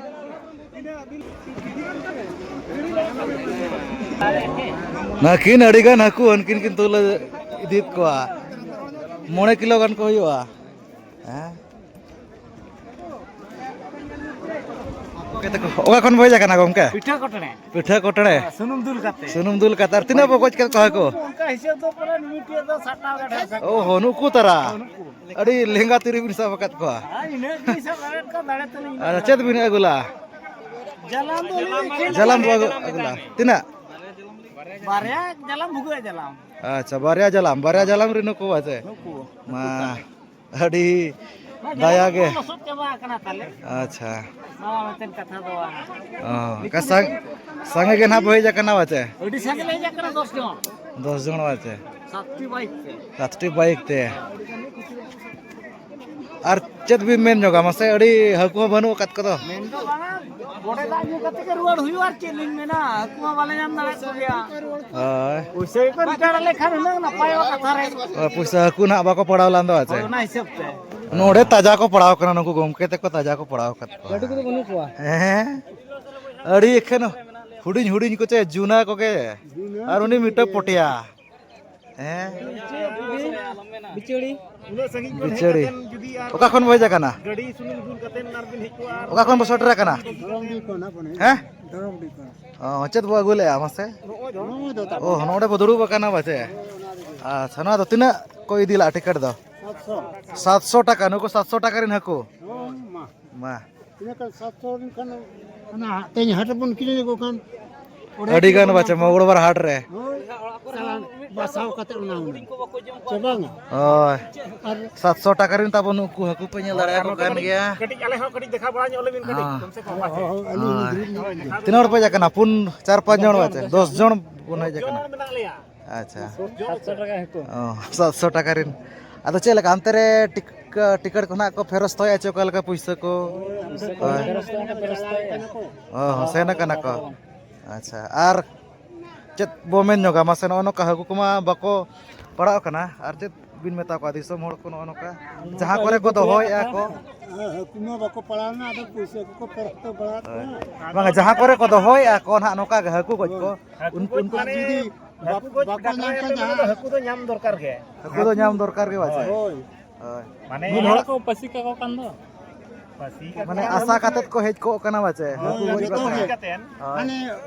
ᱱᱟᱹᱠᱤᱱ ᱟᱹᱰᱤ ᱜᱟᱱ ᱦᱟᱹᱠᱩ ᱦᱟᱹᱱᱠᱤᱱ ᱠᱤᱱ ᱛᱩᱞᱟᱹ ᱤᱫᱤᱭᱮᱫ ᱠᱚᱣᱟ᱾ ᱢᱚᱬᱮ ᱠᱤᱞᱳ ᱜᱟᱱ ᱠᱚ ᱦᱩᱭᱩᱜᱼᱟ᱾ ᱦᱮᱸ᱾ ᱜᱚᱢᱠᱮ ᱛᱟᱠᱚ, ᱚᱠᱟ ᱠᱷᱚᱱ ᱵᱚ ᱦᱮᱡ ᱟᱠᱟᱱᱟ ᱜᱚᱢᱠᱮ? ᱯᱤᱴᱷᱟᱹ ᱠᱚᱴᱲᱮ᱾ ᱯᱤᱴᱷᱟᱹ ᱠᱚᱴᱲᱮ᱾ ᱥᱩᱱᱩᱢ ᱫᱩᱞ ᱠᱟᱛᱮ᱾ ᱥᱩᱱᱩᱢ ᱫᱩᱞ ᱠᱟᱛᱮ᱾ ᱟᱨ ᱛᱤᱱᱟᱹᱜ ᱵᱚ ᱜᱚᱡ ᱠᱮᱫ ᱠᱚᱣᱟ ᱦᱟᱹᱠᱩ? ᱚᱱᱠᱟ ᱦᱤᱥᱟᱹᱵ ᱫᱚ ᱯᱩᱨᱟᱹ ᱢᱤᱫᱴᱮᱡ ᱫᱚ ᱥᱟᱛ ᱴᱟᱠᱟ ᱜᱟᱱ ᱦᱟᱹᱠᱩ᱾ ᱚ, ᱦᱚᱸ, ᱱᱩᱠᱩ ᱛᱟᱨᱟ᱾ ᱦᱚᱸ, ᱱᱩᱠᱩ᱾ ᱟᱹᱰᱤ ᱞᱮᱸᱜᱟ ᱛᱤ ᱨᱮᱵᱤᱱ ᱥᱟᱵ ᱟᱠᱟᱫ ᱠᱚᱣᱟ᱾ ᱟᱨ ᱤᱱᱟᱹᱜ ᱜᱮ ᱥᱟᱵ ᱫᱟᱲᱮᱭᱟᱜ ᱠᱚᱣᱟ, ᱫᱟᱲᱮ ᱛᱟᱹᱞᱤᱧ ᱟᱨ ᱤᱱᱟᱹᱜ ᱪᱮᱫ ᱫᱷᱟᱨᱟ᱾ ᱵᱤᱱ ᱟᱹᱜᱩ ᱞᱟᱜᱼᱟ? ᱡᱟᱞᱟᱢ ᱫᱚ ᱟᱹᱞᱤᱧ ᱞᱤᱧ ᱠᱷᱮᱞ ᱡᱟᱞᱟᱢ ᱵᱚ ᱫᱟᱲᱮᱭᱟᱜ ᱟᱹᱜᱩ, ᱠᱟᱱᱟ ᱟᱹᱜᱩ ᱢᱮᱛᱟᱭ ᱞᱟᱜᱼᱟ᱾ ᱢᱮ᱾ ᱛᱤᱱᱟᱹᱜ? ᱵᱟᱨᱭᱟ ᱡᱟᱞᱟᱢ, ᱵᱷᱩᱜᱟᱹᱜ ᱡᱟᱞᱟᱢ᱾ ᱟᱪᱪᱷᱟ, ᱵᱟᱨᱭᱟ ᱡᱟᱞᱟᱢ, ᱵᱟᱨᱭᱟ ᱡᱟᱞᱟᱢ ᱨᱮ ᱱᱩᱠᱩ ᱵᱟᱪᱮ? ᱱᱩᱠᱩ᱾ ᱢᱟ, ᱟᱹᱰᱤ ᱱᱚᱣᱟ ᱫᱟᱭᱟ ᱡᱟᱞᱟᱢ ᱜᱮ᱾ ᱠᱚ ᱞᱚᱥᱚᱫ ᱪᱟᱵᱟ ᱟᱠᱟᱱᱟ ᱛᱟᱞᱮ᱾ ᱟᱪᱪᱷᱟ᱾ ᱱᱚᱣᱟ ᱢᱤᱫᱴᱮᱱ ᱠᱟᱛᱷᱟ ᱫᱚ ᱵᱟᱝ᱾ ᱚ, ᱚᱱᱠᱟ ᱥᱟᱸᱜ-, ᱥᱟᱸᱜᱮ ᱜᱮ ᱱᱟᱦᱟᱜ ᱵᱚ ᱦᱮᱡ ᱟᱠᱟᱱᱟ ᱵᱟᱪᱮ? ᱟᱹᱰᱤ ᱥᱟᱸᱜᱮ ᱞᱮ ᱦᱮᱡ ᱟᱠᱟᱱᱟ, ᱫᱚᱥ ᱡᱚᱱ᱾ ᱫᱚᱥ ᱡᱚᱱ ᱵᱟᱪᱮ? ᱥᱟᱛᱴᱤ ᱵᱟᱭᱤᱠ ᱛᱮ᱾ ᱥᱟᱛᱴᱤ ᱵᱟᱭᱤᱠ ᱛᱮ᱾ ᱟᱨ ᱪᱮᱫ ᱵᱤᱱ ᱢᱮᱱ ᱧᱚᱜᱟ ᱢᱟᱥᱮ, ᱟᱹᱰᱤ ᱦᱟᱹᱠᱩ ᱦᱚᱸ ᱵᱟᱹᱱᱩᱜ ᱟᱠᱟᱫ ᱠᱚᱫᱚ᱾ ᱢᱮᱱ ᱫᱚ ᱵᱟᱝᱟ, ᱵᱚᱰᱮ ᱫᱟᱜ ᱧᱩ ᱠᱟᱛᱮ ᱜᱮ ᱨᱩᱣᱟᱹᱲ ᱦᱩᱭᱩᱜᱼᱟ, ᱟᱨ ᱪᱮᱫ ᱞᱤᱧ ᱢᱮᱱᱟ, ᱦᱟᱹᱠᱩ ᱢᱟ ᱵᱟᱞᱮ ᱧᱟᱢ ᱫᱟᱲᱮᱭᱟᱜ ᱠᱚᱜᱮᱭᱟ᱾ ᱦᱳᱭ᱾ ᱯᱩᱭᱥᱟᱹ ᱜᱮᱠᱚ ᱨᱤᱴᱟᱲ ᱟᱞᱮ ᱠᱷᱟᱱ ᱦᱩᱱᱟᱹᱝ ᱱᱟᱯᱟᱭᱚᱜᱼᱟ ᱠᱟᱛᱷᱟ ᱨᱮ᱾ ᱦᱳᱭ, ᱯᱩᱭᱥᱟᱹ ᱦᱟᱹᱠᱩ ᱱᱟᱦᱟᱜ ᱵᱟᱠᱚ ᱯᱟᱲᱟᱣ ᱞᱮᱱ ᱫᱚ, ᱟᱪᱪᱷᱟ᱾ ᱦᱳᱭ, ᱚᱱᱟ ᱦᱤᱥᱟᱹᱵ ᱛᱮ᱾ ᱱᱚᱰᱮ ᱛᱟᱡᱟ ᱠᱚ ᱯᱟᱲᱟᱣ ᱠᱟᱱᱟ, ᱱᱩᱠᱩ ᱜᱚᱢᱠᱮ ᱛᱟᱠᱚ ᱛᱟᱡᱟ ᱠᱚ ᱯᱟᱲᱟᱣ ᱟᱠᱟᱫ ᱠᱚᱣᱟ᱾ ᱜᱟᱹᱰᱤ ᱠᱚᱫᱚ ᱵᱟᱹᱱᱩᱜ ᱠᱚᱣᱟ? ᱦᱮᱸ, ᱟᱹᱰᱤ ᱮᱠᱷᱮᱱ ᱦᱩᱰᱤᱧ ᱦᱩᱰᱤᱧ ᱠᱚ ᱪᱮ ᱡᱩᱱᱟ ᱠᱚᱜᱮ᱾ ᱡᱩᱱᱟ ᱟᱨ ᱩᱱᱤ ᱠᱚᱜᱮ᱾ ᱢᱤᱫᱴᱟᱝ ᱯᱚᱴᱭᱟ᱾ ᱦᱮᱸ? ᱵᱤᱪᱟᱹᱲᱤ᱾ ᱩᱱᱟᱹᱜ ᱥᱟᱺᱜᱤᱧ ᱠᱷᱚᱱ ᱦᱮᱡ ᱵᱤᱪᱟᱹᱲᱤ᱾ ᱠᱟᱛᱮᱱ ᱡᱩᱫᱤ ᱟᱨ ᱚᱠᱟ ᱠᱷᱚᱱ ᱵᱚ ᱦᱮᱡ ᱟᱠᱟᱱᱟ? ᱜᱟᱹᱰᱤ ᱥᱩᱱᱩᱢ ᱫᱩᱞ ᱠᱟᱛᱮᱱ ᱟᱨ ᱵᱤᱱ ᱦᱮᱡ ᱠᱚᱜᱼᱟ ᱟᱨ ᱚᱠᱟ ᱠᱷᱚᱱ ᱵᱚ ᱥᱮᱴᱮᱨ ᱟᱠᱟᱱᱟ? ᱫᱚᱨᱚᱢᱰᱤ ᱠᱷᱚᱱ ᱦᱟᱸᱜ ᱵᱚᱱ ᱦᱮᱡ ᱦᱮᱸ? ᱠᱟᱱᱟ᱾ ᱫᱚᱨᱚᱢᱰᱤ ᱠᱷᱚᱱ᱾ ᱚ, ᱪᱮᱫ ᱵᱚ ᱟᱹᱜᱩ ᱞᱮᱜᱼᱟ ᱢᱟᱥᱮ? ᱱᱚᱜᱼᱚᱭ ᱫᱚ ᱛᱟᱵᱚᱱ᱾ ᱚ, ᱱᱚᱰᱮ ᱵᱚ ᱫᱩᱲᱩᱵ ᱟᱠᱟᱱᱟ ᱵᱟᱪᱮ? ᱦᱳᱭ, ᱚᱱᱟ ᱨᱮᱜᱮ᱾ ᱟᱪᱪᱷᱟ, ᱱᱚᱣᱟ ᱫᱚ ᱛᱤᱱᱟᱹᱜ ᱠᱚ ᱤᱫᱤ ᱞᱟᱜᱼᱟ ᱴᱤᱠᱤᱴ ᱫᱚ? ᱥᱟᱛᱥᱚ᱾ ᱥᱟᱛᱥᱚ ᱴᱟᱠᱟ, ᱱᱩᱠᱩ ᱥᱟᱛᱥᱚ ᱴᱟᱠᱟ ᱨᱮᱱ ᱦᱟᱹᱠᱩ? ᱦᱳᱭ, ᱢᱟ᱾ ᱢᱟ᱾ ᱛᱤᱱᱟᱹᱜ ᱠᱟᱱ ᱥᱟᱛᱥᱚ ᱞᱮᱱᱠᱷᱟᱱ ᱚᱱᱟ ᱛᱮᱦᱮᱧ ᱦᱟᱴ ᱨᱮᱵᱚᱱ ᱠᱤᱨᱤᱧ ᱟᱹᱜᱩ ᱠᱷᱟᱱ ᱚᱸᱰᱮ ᱟᱹᱰᱤ ᱜᱟᱱ ᱠᱤᱨᱤᱧ ᱵᱟᱪᱮ, ᱟᱹᱜᱩ ᱢᱚᱝᱜᱚᱞᱵᱟᱨ ᱦᱟᱴ ᱨᱮ᱾ ᱦᱳᱭ, ᱪᱟᱞᱟᱣ ᱵᱟᱥᱟᱣ ᱠᱟᱛᱮ ᱚᱱᱟ ᱦᱩᱱᱟᱹᱝ᱾ ᱪᱮ ᱵᱟᱝᱟ? ᱦᱳᱭ᱾ ᱟᱨ ᱥᱟᱛᱥᱚ ᱴᱟᱠᱟ ᱨᱮᱱ ᱛᱟᱵᱚᱱ ᱱᱩᱠᱩ ᱦᱟᱹᱠᱩ ᱯᱮ ᱧᱮᱞ ᱫᱟᱲᱮᱭᱟᱠᱚ ᱠᱟᱱ ᱜᱮᱭᱟ᱾ ᱠᱟᱹᱴᱤᱡ ᱟᱞᱮ ᱦᱚᱸ ᱠᱟᱹᱴᱤᱡ ᱫᱮᱠᱷᱟᱣ ᱵᱟᱲᱟ ᱧᱚᱜ ᱞᱮᱵᱤᱱ ᱠᱟᱹᱴᱤᱡ, ᱦᱚᱸ᱾ ᱠᱚᱢ ᱥᱮ ᱠᱚᱢ ᱵᱟᱪᱮ᱾ ᱦᱳᱭ, ᱦᱳᱭ, ᱟᱹᱞᱤᱧ ᱦᱚᱸ ᱦᱳᱭ᱾ ᱫᱩᱲᱩᱵ ᱧᱚᱜ᱾ ᱛᱤᱱᱟᱹᱜ ᱦᱚᱲ ᱯᱮ ᱦᱮᱡ ᱟᱠᱟᱱᱟ? ᱯᱩᱱ, ᱪᱟᱨ, ᱯᱟᱸᱪ ᱡᱚᱱ ᱵᱟᱪᱮ? ᱫᱚᱥ ᱡᱚᱱ ᱵᱚᱱ ᱦᱮᱡ ᱟᱠᱟᱱᱟ᱾ ᱡᱚᱱ ᱢᱮᱱᱟᱜ ᱞᱮᱭᱟ᱾ ᱟᱪᱪᱷᱟ᱾ ᱥᱟᱛᱥᱚ ᱴᱟᱠᱟ ᱦᱤᱥᱟᱹᱵ᱾ ᱚ, ᱥᱟᱛᱥᱚ ᱴᱟᱠᱟ ᱨᱮᱱ᱾ ᱟᱫᱚ ᱪᱮᱫ ᱞᱮᱠᱟ ᱚᱱᱛᱮ ᱨᱮ ᱴᱤᱠ-, ᱴᱤᱠᱤᱴ ᱠᱚ ᱱᱟᱜ ᱠᱚ ᱯᱷᱮᱨᱚᱥᱛᱚᱭᱟ ᱪᱮ ᱚᱠᱟ ᱞᱮᱠᱟ ᱯᱩᱭᱥᱟᱹ ᱠᱚ? ᱯᱩᱭᱥᱟᱹ ᱠᱚ ᱦᱳᱭ᱾ ᱯᱷᱮᱨᱚᱥᱛᱚ ᱠᱚ ᱯᱷᱮᱨᱚᱥᱛᱚᱭᱟ᱾ ᱚ, ᱥᱮᱱ ᱟᱠᱟᱱᱟ ᱠᱚ᱾ ᱟᱪᱪᱷᱟ, ᱟᱨ ᱪᱮᱫ ᱵᱚ ᱢᱮᱱ ᱧᱚᱜᱟ ᱢᱟᱥᱮ, ᱱᱚᱜᱼᱚ ᱱᱚᱝᱠᱟ ᱦᱟᱹᱠᱩ ᱠᱚᱢᱟ ᱵᱟᱠᱚ ᱯᱟᱲᱟᱜ ᱠᱟᱱᱟ, ᱟᱨ ᱪᱮᱫ ᱵᱤᱱ ᱢᱮᱛᱟ ᱠᱚᱣᱟ ᱫᱤᱥᱚᱢ ᱦᱚᱲ ᱠᱚ ᱱᱚᱜᱼᱚ ᱱᱚᱝᱠᱟ? ᱡᱟᱦᱟᱸ ᱠᱚᱨᱮ ᱠᱚ ᱫᱚᱦᱚᱭᱮᱫᱼᱟ ᱠᱚ᱾ ᱦᱮᱸ, ᱦᱟᱹᱠᱩ ᱢᱟ ᱵᱟᱠᱚ ᱯᱟᱲᱟᱣᱱᱟ, ᱟᱫᱚ ᱯᱩᱭᱥᱟᱹ ᱠᱚᱠᱚ ᱯᱮᱨᱮᱡ ᱛᱚ ᱵᱟᱲᱟ ᱦᱳᱭ᱾ ᱠᱚᱣᱟ᱾ ᱵᱟᱝᱟ, ᱡᱟᱦᱟᱸ ᱠᱚᱨᱮ ᱠᱚ ᱫᱚᱦᱚᱭᱮᱫᱼᱟ ᱠᱚ ᱱᱟᱦᱟᱜ ᱱᱚᱝᱠᱟ ᱜᱮ ᱦᱟᱹᱠᱩ ᱜᱚᱡ ᱠᱚ, ᱦᱳᱭ᱾ ᱩᱱᱠᱩ, ᱩᱱᱠᱩ ᱡᱩᱫᱤ ᱵᱟᱠᱚ, ᱵᱟᱠᱚ ᱧᱟᱢ ᱠᱷᱟᱱ ᱡᱟᱦᱟᱸ ᱦᱟᱹᱠᱩ ᱫᱚ ᱧᱟᱢ ᱫᱚᱨᱠᱟᱨ ᱜᱮ᱾ ᱦᱟᱹᱠᱩ ᱫᱚ ᱧᱟᱢ ᱫᱚᱨᱠᱟᱨ ᱜᱮ ᱵᱟᱪᱮ? ᱦᱳᱭ᱾ ᱦᱳᱭ᱾ ᱢᱟᱱᱮ ᱢᱤᱫ ᱦᱚᱲ ᱠᱚ ᱯᱟᱹᱥᱤ ᱠᱟᱠᱚ ᱠᱟᱱ ᱫᱚ᱾ ᱯᱟᱹᱥᱤ ᱠᱟᱠᱚ ᱢᱟᱱᱮ ᱠᱟᱱ ᱟᱥᱟ ᱫᱚ᱾ ᱠᱟᱛᱮᱫ ᱠᱚ ᱦᱮᱡ ᱠᱚᱜ ᱠᱟᱱᱟ ᱵᱟᱪᱮ? ᱦᱳᱭ, ᱦᱟᱹᱠᱩ ᱜᱚᱡ ᱡᱚᱛᱚ ᱠᱟᱛᱮ᱾ ᱜᱮ᱾ ᱦᱳᱭ᱾ ᱦᱟᱱᱮ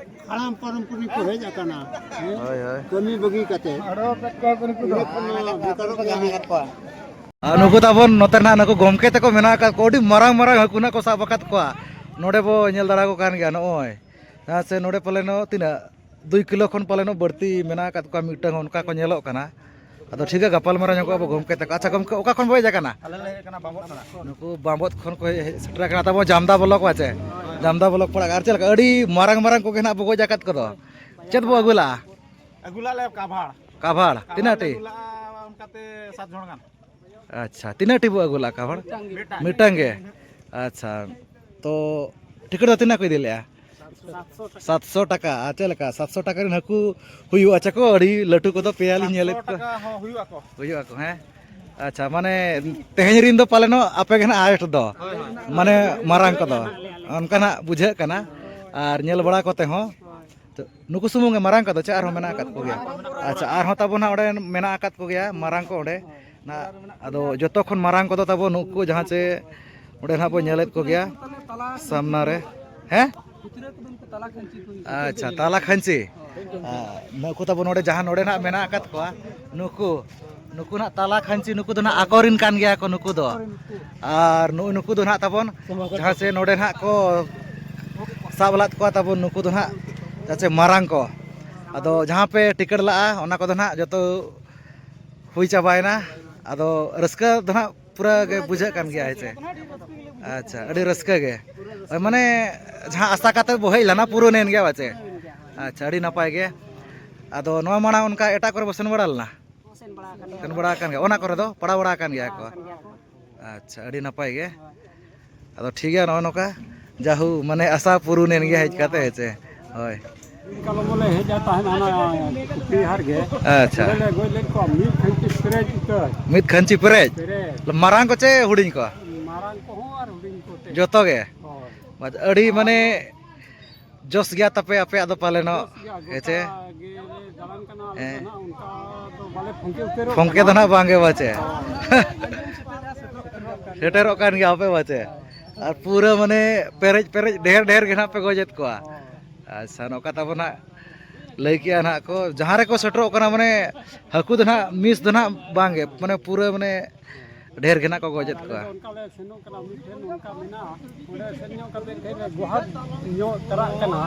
ᱦᱟᱲᱟᱢ ᱯᱟᱨᱚᱢ ᱠᱚᱨᱮᱱ ᱠᱚ ᱦᱮᱡ ᱟᱠᱟᱱᱟ᱾ ᱦᱮᱸ? ᱦᱳᱭ, ᱦᱳᱭ᱾ ᱠᱟᱹᱢᱤ ᱵᱟᱹᱜᱤ ᱠᱟᱛᱮ᱾ ᱤᱱᱟᱹ ᱠᱷᱚᱱ ᱫᱚ ᱵᱮᱠᱟᱨ ᱠᱚ ᱧᱟᱢ ᱟᱠᱟᱫ ᱠᱚᱣᱟ᱾ ᱟᱨ ᱱᱩᱠᱩ ᱛᱟᱵᱚᱱ ᱱᱚᱛᱮ ᱱᱟᱦᱟᱜ ᱱᱩᱠᱩ ᱜᱚᱢᱠᱮ ᱛᱟᱠᱚ ᱢᱮᱱᱟᱜ ᱟᱠᱟᱫ ᱠᱚᱣᱟ, ᱟᱹᱰᱤ ᱢᱟᱨᱟᱝ ᱢᱟᱨᱟᱝ ᱦᱟᱹᱠᱩ ᱱᱟᱦᱟᱜ ᱠᱚ ᱥᱟᱵ ᱟᱠᱟᱫ ᱠᱚᱣᱟ᱾ ᱱᱚᱰᱮ ᱵᱚ ᱧᱮᱞ ᱫᱟᱲᱮ ᱟᱠᱚ ᱠᱟᱱ ᱜᱮᱭᱟ, ᱱᱚᱜᱼᱚᱭ ᱡᱟᱦᱟᱸ ᱥᱮ ᱱᱚᱰᱮ ᱯᱟᱞᱮᱱᱚᱜ ᱛᱤᱱᱟᱹᱜ ᱫᱩᱭ ᱠᱤᱞᱳ ᱠᱷᱚᱱ ᱯᱟᱞᱮᱱᱚᱜ ᱵᱟᱹᱲᱛᱤ ᱢᱮᱱᱟᱜ ᱟᱠᱟᱫ ᱠᱚᱣᱟ, ᱢᱤᱫᱴᱟᱝ ᱚᱱᱠᱟ ᱠᱚ ᱧᱮᱞᱚᱜ ᱠᱟᱱᱟ᱾ ᱟᱫᱚ ᱴᱷᱤᱠ ᱜᱮᱭᱟ, ᱜᱟᱯᱟᱞᱢᱟᱨᱟᱣ ᱧᱚᱜᱚᱜ ᱟᱵᱚ ᱜᱚᱢᱠᱮ ᱛᱟᱠᱚ᱾ ᱟᱪᱪᱷᱟ ᱜᱚᱢᱠᱮ, ᱚᱠᱟ ᱠᱷᱚᱱ ᱵᱚ ᱦᱮᱡ ᱟᱠᱟᱱᱟ? ᱟᱞᱮ ᱞᱮ ᱦᱮᱡ ᱟᱠᱟᱱᱟ ᱵᱟᱢᱵᱚᱫ ᱠᱷᱚᱱᱟᱜ᱾ ᱱᱩᱠᱩ ᱵᱟᱢᱵᱚᱫ ᱠᱷᱚᱱ ᱠᱚ ᱦᱮᱡ ᱥᱮᱴᱮᱨ ᱟᱠᱟᱱᱟ, ᱛᱟᱵᱚ ᱡᱟᱢᱫᱟ ᱵᱞᱚᱠ ᱵᱟᱪᱮ? ᱡᱟᱢᱫᱟ ᱵᱞᱚᱠ ᱯᱟᱲᱟᱜ᱾ ᱟᱨ ᱪᱮᱫ ᱞᱮᱠᱟ ᱟᱹᱰᱤ ᱢᱟᱨᱟᱝ ᱢᱟᱨᱟᱝ ᱠᱚᱜᱮ ᱱᱟᱦᱟᱜ ᱵᱚ ᱜᱚᱡ ᱟᱠᱟᱫ ᱠᱚᱫᱚ? ᱪᱮᱫ ᱵᱚ ᱟᱹᱜᱩ ᱞᱟᱜᱼᱟ? ᱟᱹᱜᱩ ᱞᱟᱜ ᱞᱮ ᱠᱟᱵᱷᱟᱲ᱾ ᱠᱟᱵᱷᱟᱲ ᱠᱟᱵᱷᱟᱲ ᱛᱤᱱᱟᱹᱜ ᱞᱮ ᱴᱤ? ᱟᱹᱜᱩ ᱞᱟᱜᱼᱟ ᱚᱱᱠᱟᱛᱮ ᱥᱟᱛ ᱡᱚᱱ ᱜᱟᱱ᱾ ᱟᱪᱪᱷᱟ, ᱛᱤᱱᱟᱹᱜ ᱴᱤ ᱵᱚ ᱟᱹᱜᱩ ᱞᱟᱜᱼᱟ ᱠᱟᱵᱷᱟᱲ? ᱢᱤᱫᱴᱟᱝ᱾ ᱢᱤᱫᱴᱟᱝ ᱜᱮ? ᱟᱪᱪᱷᱟ, ᱛᱚ ᱴᱤᱠᱤᱴ ᱫᱚ ᱛᱤᱱᱟᱹᱜ ᱠᱚ ᱤᱫᱤ ᱞᱮᱜᱼᱟ? ᱥᱟᱛᱥᱚ ᱴᱟᱠᱟ᱾ ᱟᱨ ᱪᱮᱫ ᱞᱮᱠᱟ ᱥᱟᱛᱥᱚ ᱴᱟᱠᱟ ᱨᱮᱱ ᱦᱟᱹᱠᱩ ᱦᱩᱭᱩᱜᱼᱟ ᱪᱮ ᱠᱚ? ᱟᱹᱰᱤ ᱞᱟᱹᱴᱩ ᱠᱚᱫᱚ ᱯᱮᱭᱟ ᱞᱤᱧ ᱧᱮᱞᱮᱫ ᱥᱟᱛᱥᱚ ᱠᱚᱣᱟ᱾ ᱴᱟᱠᱟ ᱦᱚᱸ ᱦᱩᱭᱩᱜ ᱟᱠᱚ᱾ ᱦᱩᱭᱩᱜ ᱟᱠᱚ, ᱦᱮᱸ᱾ ᱟᱪᱪᱷᱟ, ᱢᱟᱱᱮ ᱛᱮᱦᱮᱧ ᱨᱤᱱ ᱫᱚ ᱯᱟᱞᱮᱱᱚᱜ ᱟᱯᱮ ᱜᱮ ᱱᱟᱦᱟᱜ ᱦᱟᱭᱮᱥᱴ ᱫᱚ, ᱦᱳᱭ, ᱦᱳᱭ᱾ ᱢᱟᱱᱮ ᱢᱟᱨᱟᱝ ᱠᱚᱫᱚ ᱚᱱᱠᱟ ᱱᱟᱦᱟᱜ ᱵᱩᱡᱷᱟᱹᱜ ᱠᱟᱱᱟ᱾ ᱟᱨ ᱧᱮᱞ ᱵᱟᱲᱟ ᱠᱚᱛᱮ ᱦᱚᱸ ᱛᱚ, ᱱᱩᱠᱩ ᱥᱩᱢᱩᱝ ᱜᱮ ᱢᱟᱨᱟᱝ ᱠᱚᱫᱚ ᱪᱮ ᱟᱨᱦᱚᱸ ᱢᱮᱱᱟᱜ ᱟᱠᱟᱫ ᱠᱚᱜᱮᱭᱟ? ᱟᱪᱪᱷᱟ, ᱟᱨᱦᱚᱸ ᱛᱟᱵᱚᱱ ᱦᱟᱸᱜ ᱚᱸᱰᱮ ᱢᱮᱱᱟᱜ ᱟᱠᱟᱫ ᱠᱚᱜᱮᱭᱟ ᱢᱟᱨᱟᱝ ᱠᱚ ᱚᱸᱰᱮ ᱱᱟᱜ᱾ ᱟᱫᱚ ᱡᱚᱛᱚ ᱠᱷᱚᱱ ᱢᱟᱨᱟᱝ ᱠᱚᱫᱚ ᱛᱟᱵᱚᱱ ᱱᱩᱠᱩ ᱡᱟᱦᱟᱸ ᱪᱮ ᱚᱸᱰᱮ ᱱᱟᱦᱟᱜ ᱵᱚᱱ ᱧᱮᱞᱮᱫ ᱠᱚᱜᱮᱭᱟ ᱥᱟᱢᱱᱟ ᱨᱮ᱾ ᱦᱮᱸ? ᱟᱪᱪᱷᱟ, ᱛᱟᱞᱟ ᱠᱷᱟᱹᱧᱪᱤ᱾ ᱟᱨ ᱱᱩᱠᱩ ᱛᱟᱵᱚᱱ ᱱᱚᱰᱮ ᱡᱟᱦᱟᱸ ᱱᱚᱰᱮ ᱱᱟᱦᱟᱜ ᱢᱮᱱᱟᱜ ᱟᱠᱟᱫ ᱠᱚᱣᱟ, ᱱᱩᱠᱩ, ᱱᱩᱠᱩ ᱱᱟᱦᱟᱜ ᱛᱟᱞᱟ ᱠᱷᱟᱹᱧᱪᱤ, ᱱᱩᱠᱩ ᱫᱚ ᱱᱟᱦᱟᱜ ᱟᱠᱚᱨᱮᱱ ᱠᱟᱱ ᱜᱮᱭᱟ ᱠᱚ ᱱᱩᱠᱩ ᱫᱚ᱾ ᱟᱨ ᱱᱩᱜᱼᱩ ᱱᱩᱠᱩ ᱫᱚ ᱱᱟᱦᱟᱜ ᱛᱟᱵᱚᱱ ᱡᱟᱦᱟᱸ ᱥᱮ ᱱᱚᱰᱮ ᱱᱟᱦᱟᱜ ᱠᱚ ᱥᱟᱵ ᱞᱟᱫ ᱠᱚᱣᱟ ᱛᱟᱵᱚᱱ ᱱᱩᱠᱩ ᱫᱚ ᱱᱟᱦᱟᱜ ᱡᱟᱦᱟᱸ ᱥᱮ ᱢᱟᱨᱟᱝ ᱠᱚ᱾ ᱟᱫᱚ ᱡᱟᱦᱟᱸ ᱯᱮ ᱴᱤᱠᱤᱴ ᱞᱟᱜᱼᱟ ᱚᱱᱟ ᱠᱚᱫᱚ ᱱᱟᱦᱟᱜ ᱡᱚᱛᱚ ᱦᱩᱭ ᱪᱟᱵᱟᱭᱮᱱᱟ᱾ ᱟᱫᱚ ᱨᱟᱹᱥᱠᱟᱹ ᱫᱚ ᱱᱟᱦᱟᱜ ᱯᱩᱨᱟᱹ ᱜᱮ ᱵᱩᱡᱷᱟᱹᱜ ᱠᱟᱱ ᱜᱮᱭᱟ, ᱦᱮᱸ ᱪᱮ? ᱟᱪᱪᱷᱟ, ᱟᱹᱰᱤ ᱨᱟᱹᱥᱠᱟᱹ ᱜᱮ᱾ ᱦᱳᱭ, ᱢᱟᱱᱮ ᱡᱟᱦᱟᱸ ᱟᱥᱟ ᱠᱟᱛᱮ ᱵᱚ ᱦᱮᱡ ᱞᱮᱱᱟ ᱯᱩᱨᱟᱹᱣ ᱮᱱ ᱜᱮᱭᱟ, ᱵᱟᱪᱮ? ᱟᱪᱪᱷᱟ, ᱟᱹᱰᱤ ᱱᱟᱯᱟᱭ ᱜᱮ᱾ ᱟᱫᱚ ᱱᱚᱣᱟ ᱢᱟᱲᱟᱝ ᱚᱱᱠᱟ ᱮᱴᱟᱜ ᱠᱚᱨᱮ ᱵᱚ ᱥᱮᱱ ᱵᱟᱲᱟ ᱞᱮᱱᱟ? ᱥᱮᱱ ᱵᱟᱲᱟ ᱟᱠᱟᱱ ᱜᱮᱭᱟ᱾ ᱥᱮᱱ ᱵᱟᱲᱟ ᱟᱠᱟᱱ ᱜᱮᱭᱟ, ᱚᱱᱟ ᱠᱚᱨᱮ ᱫᱚ ᱯᱟᱲᱟᱣ ᱵᱟᱲᱟ ᱟᱠᱟᱱ ᱜᱮᱭᱟ ᱠᱚ᱾ ᱟᱪᱪᱷᱟ, ᱟᱹᱰᱤ ᱱᱟᱯᱟᱭ ᱜᱮ᱾ ᱟᱫᱚ ᱴᱷᱤᱠ ᱜᱮᱭᱟ, ᱱᱚᱜᱼᱚ ᱱᱚᱝᱠᱟ ᱡᱟᱦᱩ ᱢᱟᱱᱮ ᱟᱥᱟ ᱯᱩᱨᱩᱱ ᱮᱱ ᱜᱮᱭᱟ ᱦᱮᱡ ᱠᱟᱛᱮ, ᱦᱮᱸ ᱪᱮ? ᱦᱳᱭ᱾ ᱫᱤᱱ ᱠᱟᱞᱚᱢ ᱞᱮ ᱦᱮᱡ ᱛᱟᱦᱮᱱ ᱦᱟᱱᱟ ᱠᱩᱴᱤᱦᱟᱨ ᱜᱮ᱾ ᱟᱪᱪᱷᱟ᱾ ᱚᱸᱰᱮ ᱞᱮ ᱜᱚᱡ ᱞᱮᱫ ᱠᱚᱣᱟ ᱢᱤᱫ ᱠᱷᱟᱹᱧᱪᱤ ᱯᱮᱨᱮᱡ ᱩᱛᱟᱹᱨ᱾ ᱢᱤᱫ ᱠᱷᱟᱹᱧᱪᱤ ᱯᱮᱨᱮᱡ? ᱯᱮᱨᱮᱡ᱾ ᱢᱟᱨᱟᱝ ᱠᱚ ᱪᱮ ᱦᱩᱰᱤᱧ ᱠᱚ? ᱢᱟᱨᱟᱝ ᱠᱚᱦᱚᱸ ᱟᱨ ᱦᱩᱰᱤᱧ ᱠᱚᱛᱮ᱾ ᱡᱚᱛᱚ ᱜᱮ? ᱦᱳᱭ᱾ ᱟᱹᱰᱤ ᱢᱟᱱᱮ ᱡᱚᱥ ᱜᱮᱭᱟ ᱛᱟᱯᱮ ᱟᱯᱮᱭᱟᱜ ᱫᱚ ᱯᱟᱞᱮᱱᱚᱜ, ᱡᱚᱥ ᱜᱮᱭᱟ, ᱦᱮᱸ ᱪᱮ? ᱜᱚᱴᱟ ᱜᱮᱞᱮ ᱫᱟᱬᱟᱱ ᱠᱟᱱᱟ, ᱟᱞᱮ ᱫᱚ ᱦᱮᱸ᱾ ᱱᱟᱦᱟᱜ ᱚᱱᱠᱟ ᱫᱚ ᱵᱟᱞᱮ ᱯᱷᱚᱝᱠᱮ ᱩᱛᱟᱹᱨᱚᱜ ᱯᱷᱚᱝᱠᱮ ᱠᱟᱱᱟ᱾ ᱫᱚ ᱱᱟᱦᱟᱜ ᱵᱟᱝ ᱜᱮ ᱵᱟᱪᱮ᱾ ᱦᱳᱭ᱾ ᱥᱮᱴᱮᱨᱚᱜ ᱠᱟᱱ ᱜᱮᱭᱟ ᱟᱯᱮ ᱵᱟᱪᱮ? ᱟᱨ ᱯᱩᱨᱟᱹ ᱢᱟᱱᱮ ᱯᱮᱨᱮᱡ ᱯᱮᱨᱮᱡ ᱰᱷᱮᱨ ᱰᱷᱮᱨ ᱜᱮ ᱱᱟᱦᱟᱜ ᱯᱮ ᱜᱚᱡᱮᱫ ᱠᱚᱣᱟ᱾ ᱦᱳᱭ᱾ ᱟᱪᱪᱷᱟ, ᱱᱚᱝᱠᱟ ᱛᱟᱵᱚ ᱱᱟᱦᱟᱜ ᱞᱟᱹᱭ ᱠᱮᱜᱼᱟ ᱱᱟᱦᱟᱜ ᱠᱚ, ᱡᱟᱦᱟᱸ ᱨᱮᱠᱚ ᱥᱮᱴᱮᱨᱚᱜ ᱠᱟᱱᱟ ᱢᱟᱱᱮ ᱦᱟᱹᱠᱩ ᱫᱚ ᱱᱟᱦᱟᱜ ᱢᱤᱥ ᱫᱚ ᱱᱟᱦᱟᱜ ᱵᱟᱝ ᱜᱮ, ᱢᱟᱱᱮ ᱯᱩᱨᱟᱹ ᱢᱟᱱᱮ ᱰᱷᱮᱨ ᱜᱮ ᱱᱟᱦᱟᱜ ᱠᱚ ᱜᱚᱡᱮᱫ ᱟᱞᱮ ᱠᱚᱣᱟ᱾ ᱫᱚ ᱚᱱᱠᱟ ᱞᱮ ᱥᱮᱱᱚᱜ ᱠᱟᱱᱟ, ᱢᱤᱫᱴᱷᱮᱱ ᱚᱱᱠᱟ ᱢᱮᱱᱟᱜᱼᱟ, ᱚᱸᱰᱮ ᱥᱮᱱ ᱧᱚᱜ ᱠᱟᱛᱮ ᱠᱟᱹᱡ ᱞᱮ ᱜᱚᱦᱟᱨ ᱧᱚᱜ ᱪᱟᱞᱟᱜ ᱠᱟᱱᱟ,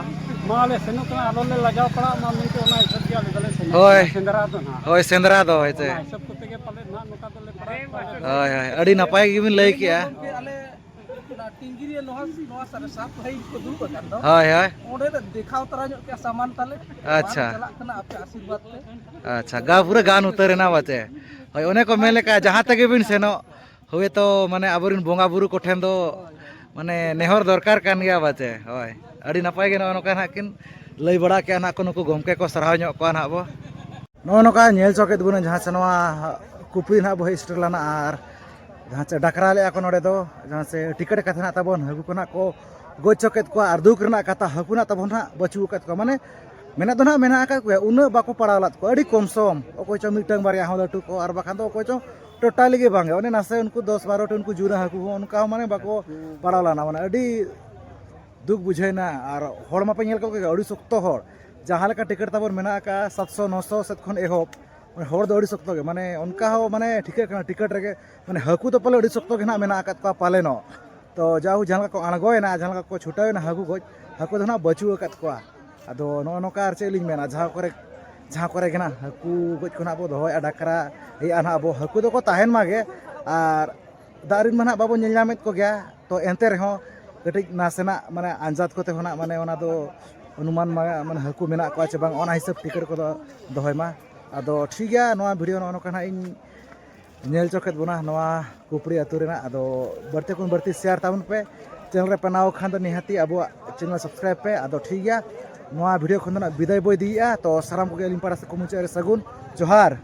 ᱢᱟ ᱞᱮ ᱥᱮᱱᱚᱜ ᱠᱟᱱᱟ, ᱟᱞᱚ ᱞᱮ ᱞᱟᱡᱟᱣ ᱯᱟᱲᱟᱜ ᱢᱟ ᱢᱮᱱᱛᱮ ᱚᱱᱟ ᱦᱤᱥᱟᱹᱵ ᱜᱮ ᱟᱞᱮ ᱫᱚᱞᱮ ᱥᱮᱱᱚᱜ ᱦᱳᱭ᱾ ᱠᱟᱱᱟ, ᱥᱮᱸᱫᱽᱨᱟ ᱫᱚ ᱱᱟᱦᱟᱜ᱾ ᱦᱳᱭ, ᱥᱮᱸᱫᱽᱨᱟ ᱫᱚ ᱦᱳᱭ ᱥᱮ᱾ ᱚᱱᱟ ᱦᱤᱥᱟᱹᱵ ᱠᱚᱛᱮ ᱜᱮ ᱯᱟᱞᱮ ᱱᱟᱦᱟᱜ ᱱᱚᱝᱠᱟ ᱫᱚᱞᱮ ᱯᱟᱲᱟᱜ ᱠᱟᱱᱟ᱾ ᱦᱳᱭ, ᱦᱳᱭ, ᱟᱹᱰᱤ ᱱᱟᱯᱟᱭ ᱜᱮᱵᱤᱱ ᱞᱟᱹᱭ ᱠᱮᱜᱼᱟ᱾ ᱜᱚᱢᱠᱮ, ᱟᱞᱮ ᱚᱱᱟ ᱴᱤᱝᱜᱤ ᱨᱮ ᱱᱚᱣᱟ, ᱱᱚᱣᱟ ᱥᱟᱨᱮ ᱥᱟᱛ ᱞᱟᱭᱤᱱ ᱠᱚ ᱫᱩᱲᱩᱵ ᱟᱠᱟᱱ ᱫᱚ, ᱦᱳᱭ, ᱦᱳᱭ᱾ ᱚᱸᱰᱮ ᱞᱮ ᱫᱮᱠᱷᱟᱣ ᱛᱚᱨᱟ ᱧᱚᱜ ᱠᱮᱜᱼᱟ ᱥᱟᱢᱟᱱ ᱛᱟᱞᱮ᱾ ᱟᱪᱪᱷᱟ᱾ ᱵᱟᱝ ᱪᱟᱞᱟᱜ ᱠᱟᱱᱟ ᱟᱯᱮ ᱟᱥᱤᱨᱵᱟᱫᱽ ᱛᱮ᱾ ᱟᱪᱪᱷᱟ, ᱜᱟ ᱯᱩᱨᱟᱹ ᱜᱟᱱ ᱩᱛᱟᱹᱨ ᱮᱱᱟ ᱵᱟᱪᱮ᱾ ᱦᱳᱭ, ᱚᱱᱮ ᱠᱚ ᱢᱮᱱ ᱞᱮᱠᱟ, ᱡᱟᱦᱟᱸ ᱛᱮᱜᱮ ᱵᱤᱱ ᱥᱮᱱᱚᱜ, ᱦᱳᱭ ᱛᱚ, ᱢᱟᱱᱮ ᱟᱵᱚᱨᱮᱱ ᱵᱚᱸᱜᱟ ᱵᱩᱨᱩ ᱠᱚᱴᱷᱮᱱ ᱫᱚ ᱢᱟᱱᱮ ᱱᱮᱦᱚᱨ ᱫᱚᱨᱠᱟᱨ ᱠᱟᱱ ᱜᱮᱭᱟ ᱵᱟᱪᱮ᱾ ᱦᱳᱭ, ᱟᱹᱰᱤ ᱱᱟᱯᱟᱭ ᱜᱮ ᱱᱚᱜᱼᱚ ᱱᱚᱝᱠᱟ ᱱᱟᱦᱟᱜ ᱠᱤᱱ ᱞᱟᱹᱭ ᱵᱟᱲᱟ ᱠᱮᱜᱼᱟ ᱱᱟᱦᱟᱜ ᱠᱚ, ᱱᱩᱠᱩ ᱜᱚᱢᱠᱮ ᱠᱚ ᱥᱟᱨᱦᱟᱣ ᱧᱚᱜ ᱠᱚᱣᱟ ᱱᱟᱦᱟᱜ ᱵᱚ᱾ ᱱᱚᱜᱼᱚ ᱱᱚᱝᱠᱟ ᱧᱮᱞ ᱪᱚ ᱠᱮᱫ ᱵᱚᱱᱟ ᱡᱟᱦᱟᱸ ᱥᱮ ᱱᱚᱣᱟ ᱠᱩᱯᱤ ᱱᱟᱦᱟᱜ ᱵᱚ ᱦᱮᱡ ᱥᱮᱴᱮᱨ ᱞᱮᱱᱟ, ᱟᱨ ᱡᱟᱦᱟᱸ ᱪᱮ ᱰᱟᱠᱨᱟ ᱞᱮᱜᱼᱟ ᱠᱚ ᱱᱚᱰᱮ ᱫᱚ, ᱡᱟᱦᱟᱸ ᱪᱮ ᱴᱤᱠᱤᱴ ᱠᱟᱛᱮ ᱱᱟᱦᱟᱜ ᱛᱟᱵᱚᱱ ᱦᱟᱹᱠᱩ ᱠᱚ ᱱᱟᱦᱟᱜ ᱠᱚ ᱜᱚᱡ ᱪᱚ ᱠᱮᱫ ᱠᱚᱣᱟ, ᱟᱨ ᱫᱩᱠ ᱨᱮᱱᱟᱜ ᱠᱟᱛᱷᱟ ᱦᱟᱹᱠᱩ ᱱᱟᱦᱟᱜ ᱛᱟᱵᱚᱱ ᱱᱟᱦᱟᱜ ᱵᱟᱹᱪᱩᱜ ᱟᱠᱟᱫ ᱠᱚᱣᱟ᱾ ᱢᱟᱱᱮ ᱢᱮᱱᱟᱜ ᱫᱚ ᱱᱟᱦᱟᱜ ᱢᱮᱱᱟᱜ ᱟᱠᱟᱫ ᱠᱚᱣᱟ, ᱩᱱᱟᱹᱜ ᱵᱟᱠᱚ ᱯᱟᱲᱟᱣ ᱞᱮᱫ ᱠᱚᱣᱟ, ᱟᱹᱰᱤ ᱠᱚᱢ ᱥᱚᱢ, ᱚᱠᱚᱭ ᱪᱚ ᱢᱤᱫᱴᱟᱝ ᱵᱟᱨᱭᱟ ᱦᱚᱸ ᱞᱟᱹᱴᱩ ᱠᱚ, ᱟᱨ ᱵᱟᱠᱷᱟᱱ ᱫᱚ ᱚᱠᱚᱭ ᱪᱚ ᱴᱳᱴᱟᱞᱤ ᱜᱮ ᱵᱟᱝᱜᱮ, ᱚᱱᱮ ᱱᱟᱥᱮ ᱩᱱᱠᱩ ᱫᱚᱥ ᱵᱟᱨᱚ ᱴᱤ ᱩᱱᱠᱩ ᱡᱩᱨᱟᱹ ᱦᱟᱹᱠᱩ ᱦᱚᱸ ᱚᱱᱠᱟ ᱦᱚᱸ ᱢᱟᱱᱮ ᱵᱟᱠᱚ ᱯᱟᱲᱟᱣ ᱞᱮᱱᱟ, ᱢᱟᱱᱮ ᱟᱹᱰᱤ ᱫᱩᱠ ᱵᱩᱡᱷᱟᱹᱣᱮᱱᱟ᱾ ᱟᱨ ᱦᱚᱲ ᱢᱟᱯᱮ ᱧᱮᱞ ᱠᱚᱜ ᱜᱮ, ᱟᱹᱰᱤ ᱥᱚᱠᱛᱚ ᱦᱚᱲ, ᱡᱟᱦᱟᱸ ᱞᱮᱠᱟ ᱴᱤᱠᱤᱴ ᱛᱟᱵᱚᱱ ᱢᱮᱱᱟᱜ ᱟᱠᱟᱫᱼᱟ ᱥᱟᱛᱥᱚ ᱱᱚᱥᱚ ᱥᱮᱫ ᱠᱷᱚᱱ ᱮᱦᱚᱵ, ᱢᱟᱱᱮ ᱦᱚᱲ ᱫᱚ ᱟᱹᱰᱤ ᱥᱚᱠᱛᱚ ᱜᱮ, ᱢᱟᱱᱮ ᱚᱱᱠᱟ ᱦᱚᱸ ᱢᱟᱱᱮ ᱴᱷᱤᱠᱟᱹᱜ ᱠᱟᱱᱟ ᱴᱤᱠᱤᱴ ᱨᱮᱜᱮ, ᱢᱟᱱᱮ ᱦᱟᱹᱠᱩ ᱫᱚ ᱯᱟᱞᱮ ᱟᱹᱰᱤ ᱥᱚᱠᱛᱚ ᱜᱮ ᱱᱟᱦᱟᱜ ᱢᱮᱱᱟᱜ ᱟᱠᱟᱫ ᱠᱚᱣᱟ ᱯᱟᱞᱮᱱᱚᱜ᱾ ᱛᱚ ᱡᱟᱦᱳᱠ, ᱡᱟᱦᱟᱸ ᱞᱮᱠᱟ ᱠᱚ ᱟᱬᱜᱚᱭᱮᱱᱟ, ᱡᱟᱦᱟᱸ ᱞᱮᱠᱟ ᱠᱚ ᱪᱷᱩᱴᱟᱹᱣᱮᱱᱟ ᱦᱟᱹᱠᱩ ᱜᱚᱡ, ᱦᱟᱹᱠᱩ ᱫᱚ ᱱᱟᱦᱟᱜ ᱵᱟᱹᱪᱩᱜ ᱟᱠᱟᱫ ᱠᱚᱣᱟ᱾ ᱟᱫᱚ ᱱᱚᱜᱼᱚ ᱱᱚᱝᱠᱟ ᱟᱨ ᱪᱮᱫ ᱞᱤᱧ ᱢᱮᱱᱟ, ᱡᱟᱦᱟᱸ ᱠᱚᱨᱮ, ᱡᱟᱦᱟᱸ ᱠᱚᱨᱮ ᱜᱮ ᱱᱟᱦᱟᱜ ᱦᱟᱹᱠᱩ ᱜᱚᱡ ᱠᱚ ᱱᱟᱦᱟᱜ ᱵᱚ ᱫᱚᱦᱚᱭᱮᱫᱼᱟ, ᱰᱟᱠᱨᱟ ᱦᱩᱭᱩᱜᱼᱟ ᱱᱟᱦᱟᱜ, ᱟᱵᱚ ᱦᱟᱹᱠᱩ ᱫᱚᱠᱚ ᱛᱟᱦᱮᱱ ᱢᱟᱜᱮ, ᱟᱨ ᱫᱟᱜ ᱨᱤᱱ ᱢᱟ ᱱᱟᱦᱟᱜ ᱵᱟᱵᱚᱱ ᱧᱮᱞ ᱧᱟᱢᱮᱫ ᱠᱚᱜᱮᱭᱟ, ᱛᱚ ᱮᱱᱛᱮ ᱨᱮᱦᱚᱸ ᱠᱟᱹᱴᱤᱡ ᱱᱟᱥᱮᱱᱟᱜ ᱢᱟᱱᱮ ᱟᱸᱡᱟᱫ ᱠᱚᱛᱮ ᱦᱚᱸ ᱱᱟᱦᱟᱜ ᱢᱟᱱᱮ ᱚᱱᱟ ᱫᱚ ᱚᱱᱩᱢᱟᱱ ᱢᱟ, ᱢᱟᱱᱮ ᱦᱟᱹᱠᱩ ᱢᱮᱱᱟᱜ ᱠᱚᱣᱟ ᱪᱮ ᱵᱟᱝ, ᱚᱱᱟ ᱦᱤᱥᱟᱹᱵ ᱴᱤᱠᱤᱴ ᱠᱚᱫᱚ ᱫᱚᱦᱚᱭ ᱢᱟ᱾ ᱟᱫᱚ ᱴᱷᱤᱠ ᱜᱮᱭᱟ, ᱱᱚᱣᱟ ᱵᱷᱤᱰᱤᱭᱳ ᱱᱚᱜᱼᱚ ᱱᱚᱝᱠᱟ ᱱᱟᱦᱟᱜ ᱤᱧ ᱧᱮᱞ ᱦᱚᱪᱚ ᱠᱮᱫ ᱵᱚᱱᱟ ᱱᱚᱣᱟ ᱠᱩᱯᱲᱤ ᱟᱹᱛᱩ ᱨᱮᱱᱟᱜ᱾ ᱟᱫᱚ ᱵᱟᱹᱲᱛᱤ ᱠᱷᱚᱱ ᱵᱟᱹᱲᱛᱤ ᱥᱮᱭᱟᱨ ᱛᱟᱵᱚᱱ ᱯᱮ, ᱪᱮᱱᱮᱞ ᱨᱮ ᱯᱮ ᱱᱟᱣᱟ ᱠᱷᱟᱱ ᱫᱚ ᱱᱤᱦᱟᱹᱛᱤ ᱟᱵᱚᱣᱟᱜ ᱪᱮᱱᱮᱞ ᱥᱟᱵᱥᱠᱨᱟᱭᱤᱵ ᱯᱮ᱾ ᱟᱫᱚ ᱴᱷᱤᱠ ᱜᱮᱭᱟ, ᱱᱚᱣᱟ ᱵᱷᱤᱰᱤᱭᱳ ᱠᱷᱚᱱ ᱫᱚ ᱱᱟᱜ ᱵᱤᱫᱟᱹᱭ ᱵᱚ ᱤᱫᱤᱭᱮᱫᱼᱟ᱾ ᱛᱚ ᱥᱟᱱᱟᱢ ᱠᱚᱜᱮ ᱟᱹᱞᱤᱧ ᱯᱟᱦᱴᱟ ᱥᱮᱫ ᱠᱷᱚᱱ ᱢᱩᱪᱟᱹᱫ ᱨᱮ ᱥᱟᱹᱜᱩᱱ ᱡᱚᱦᱟᱨ᱾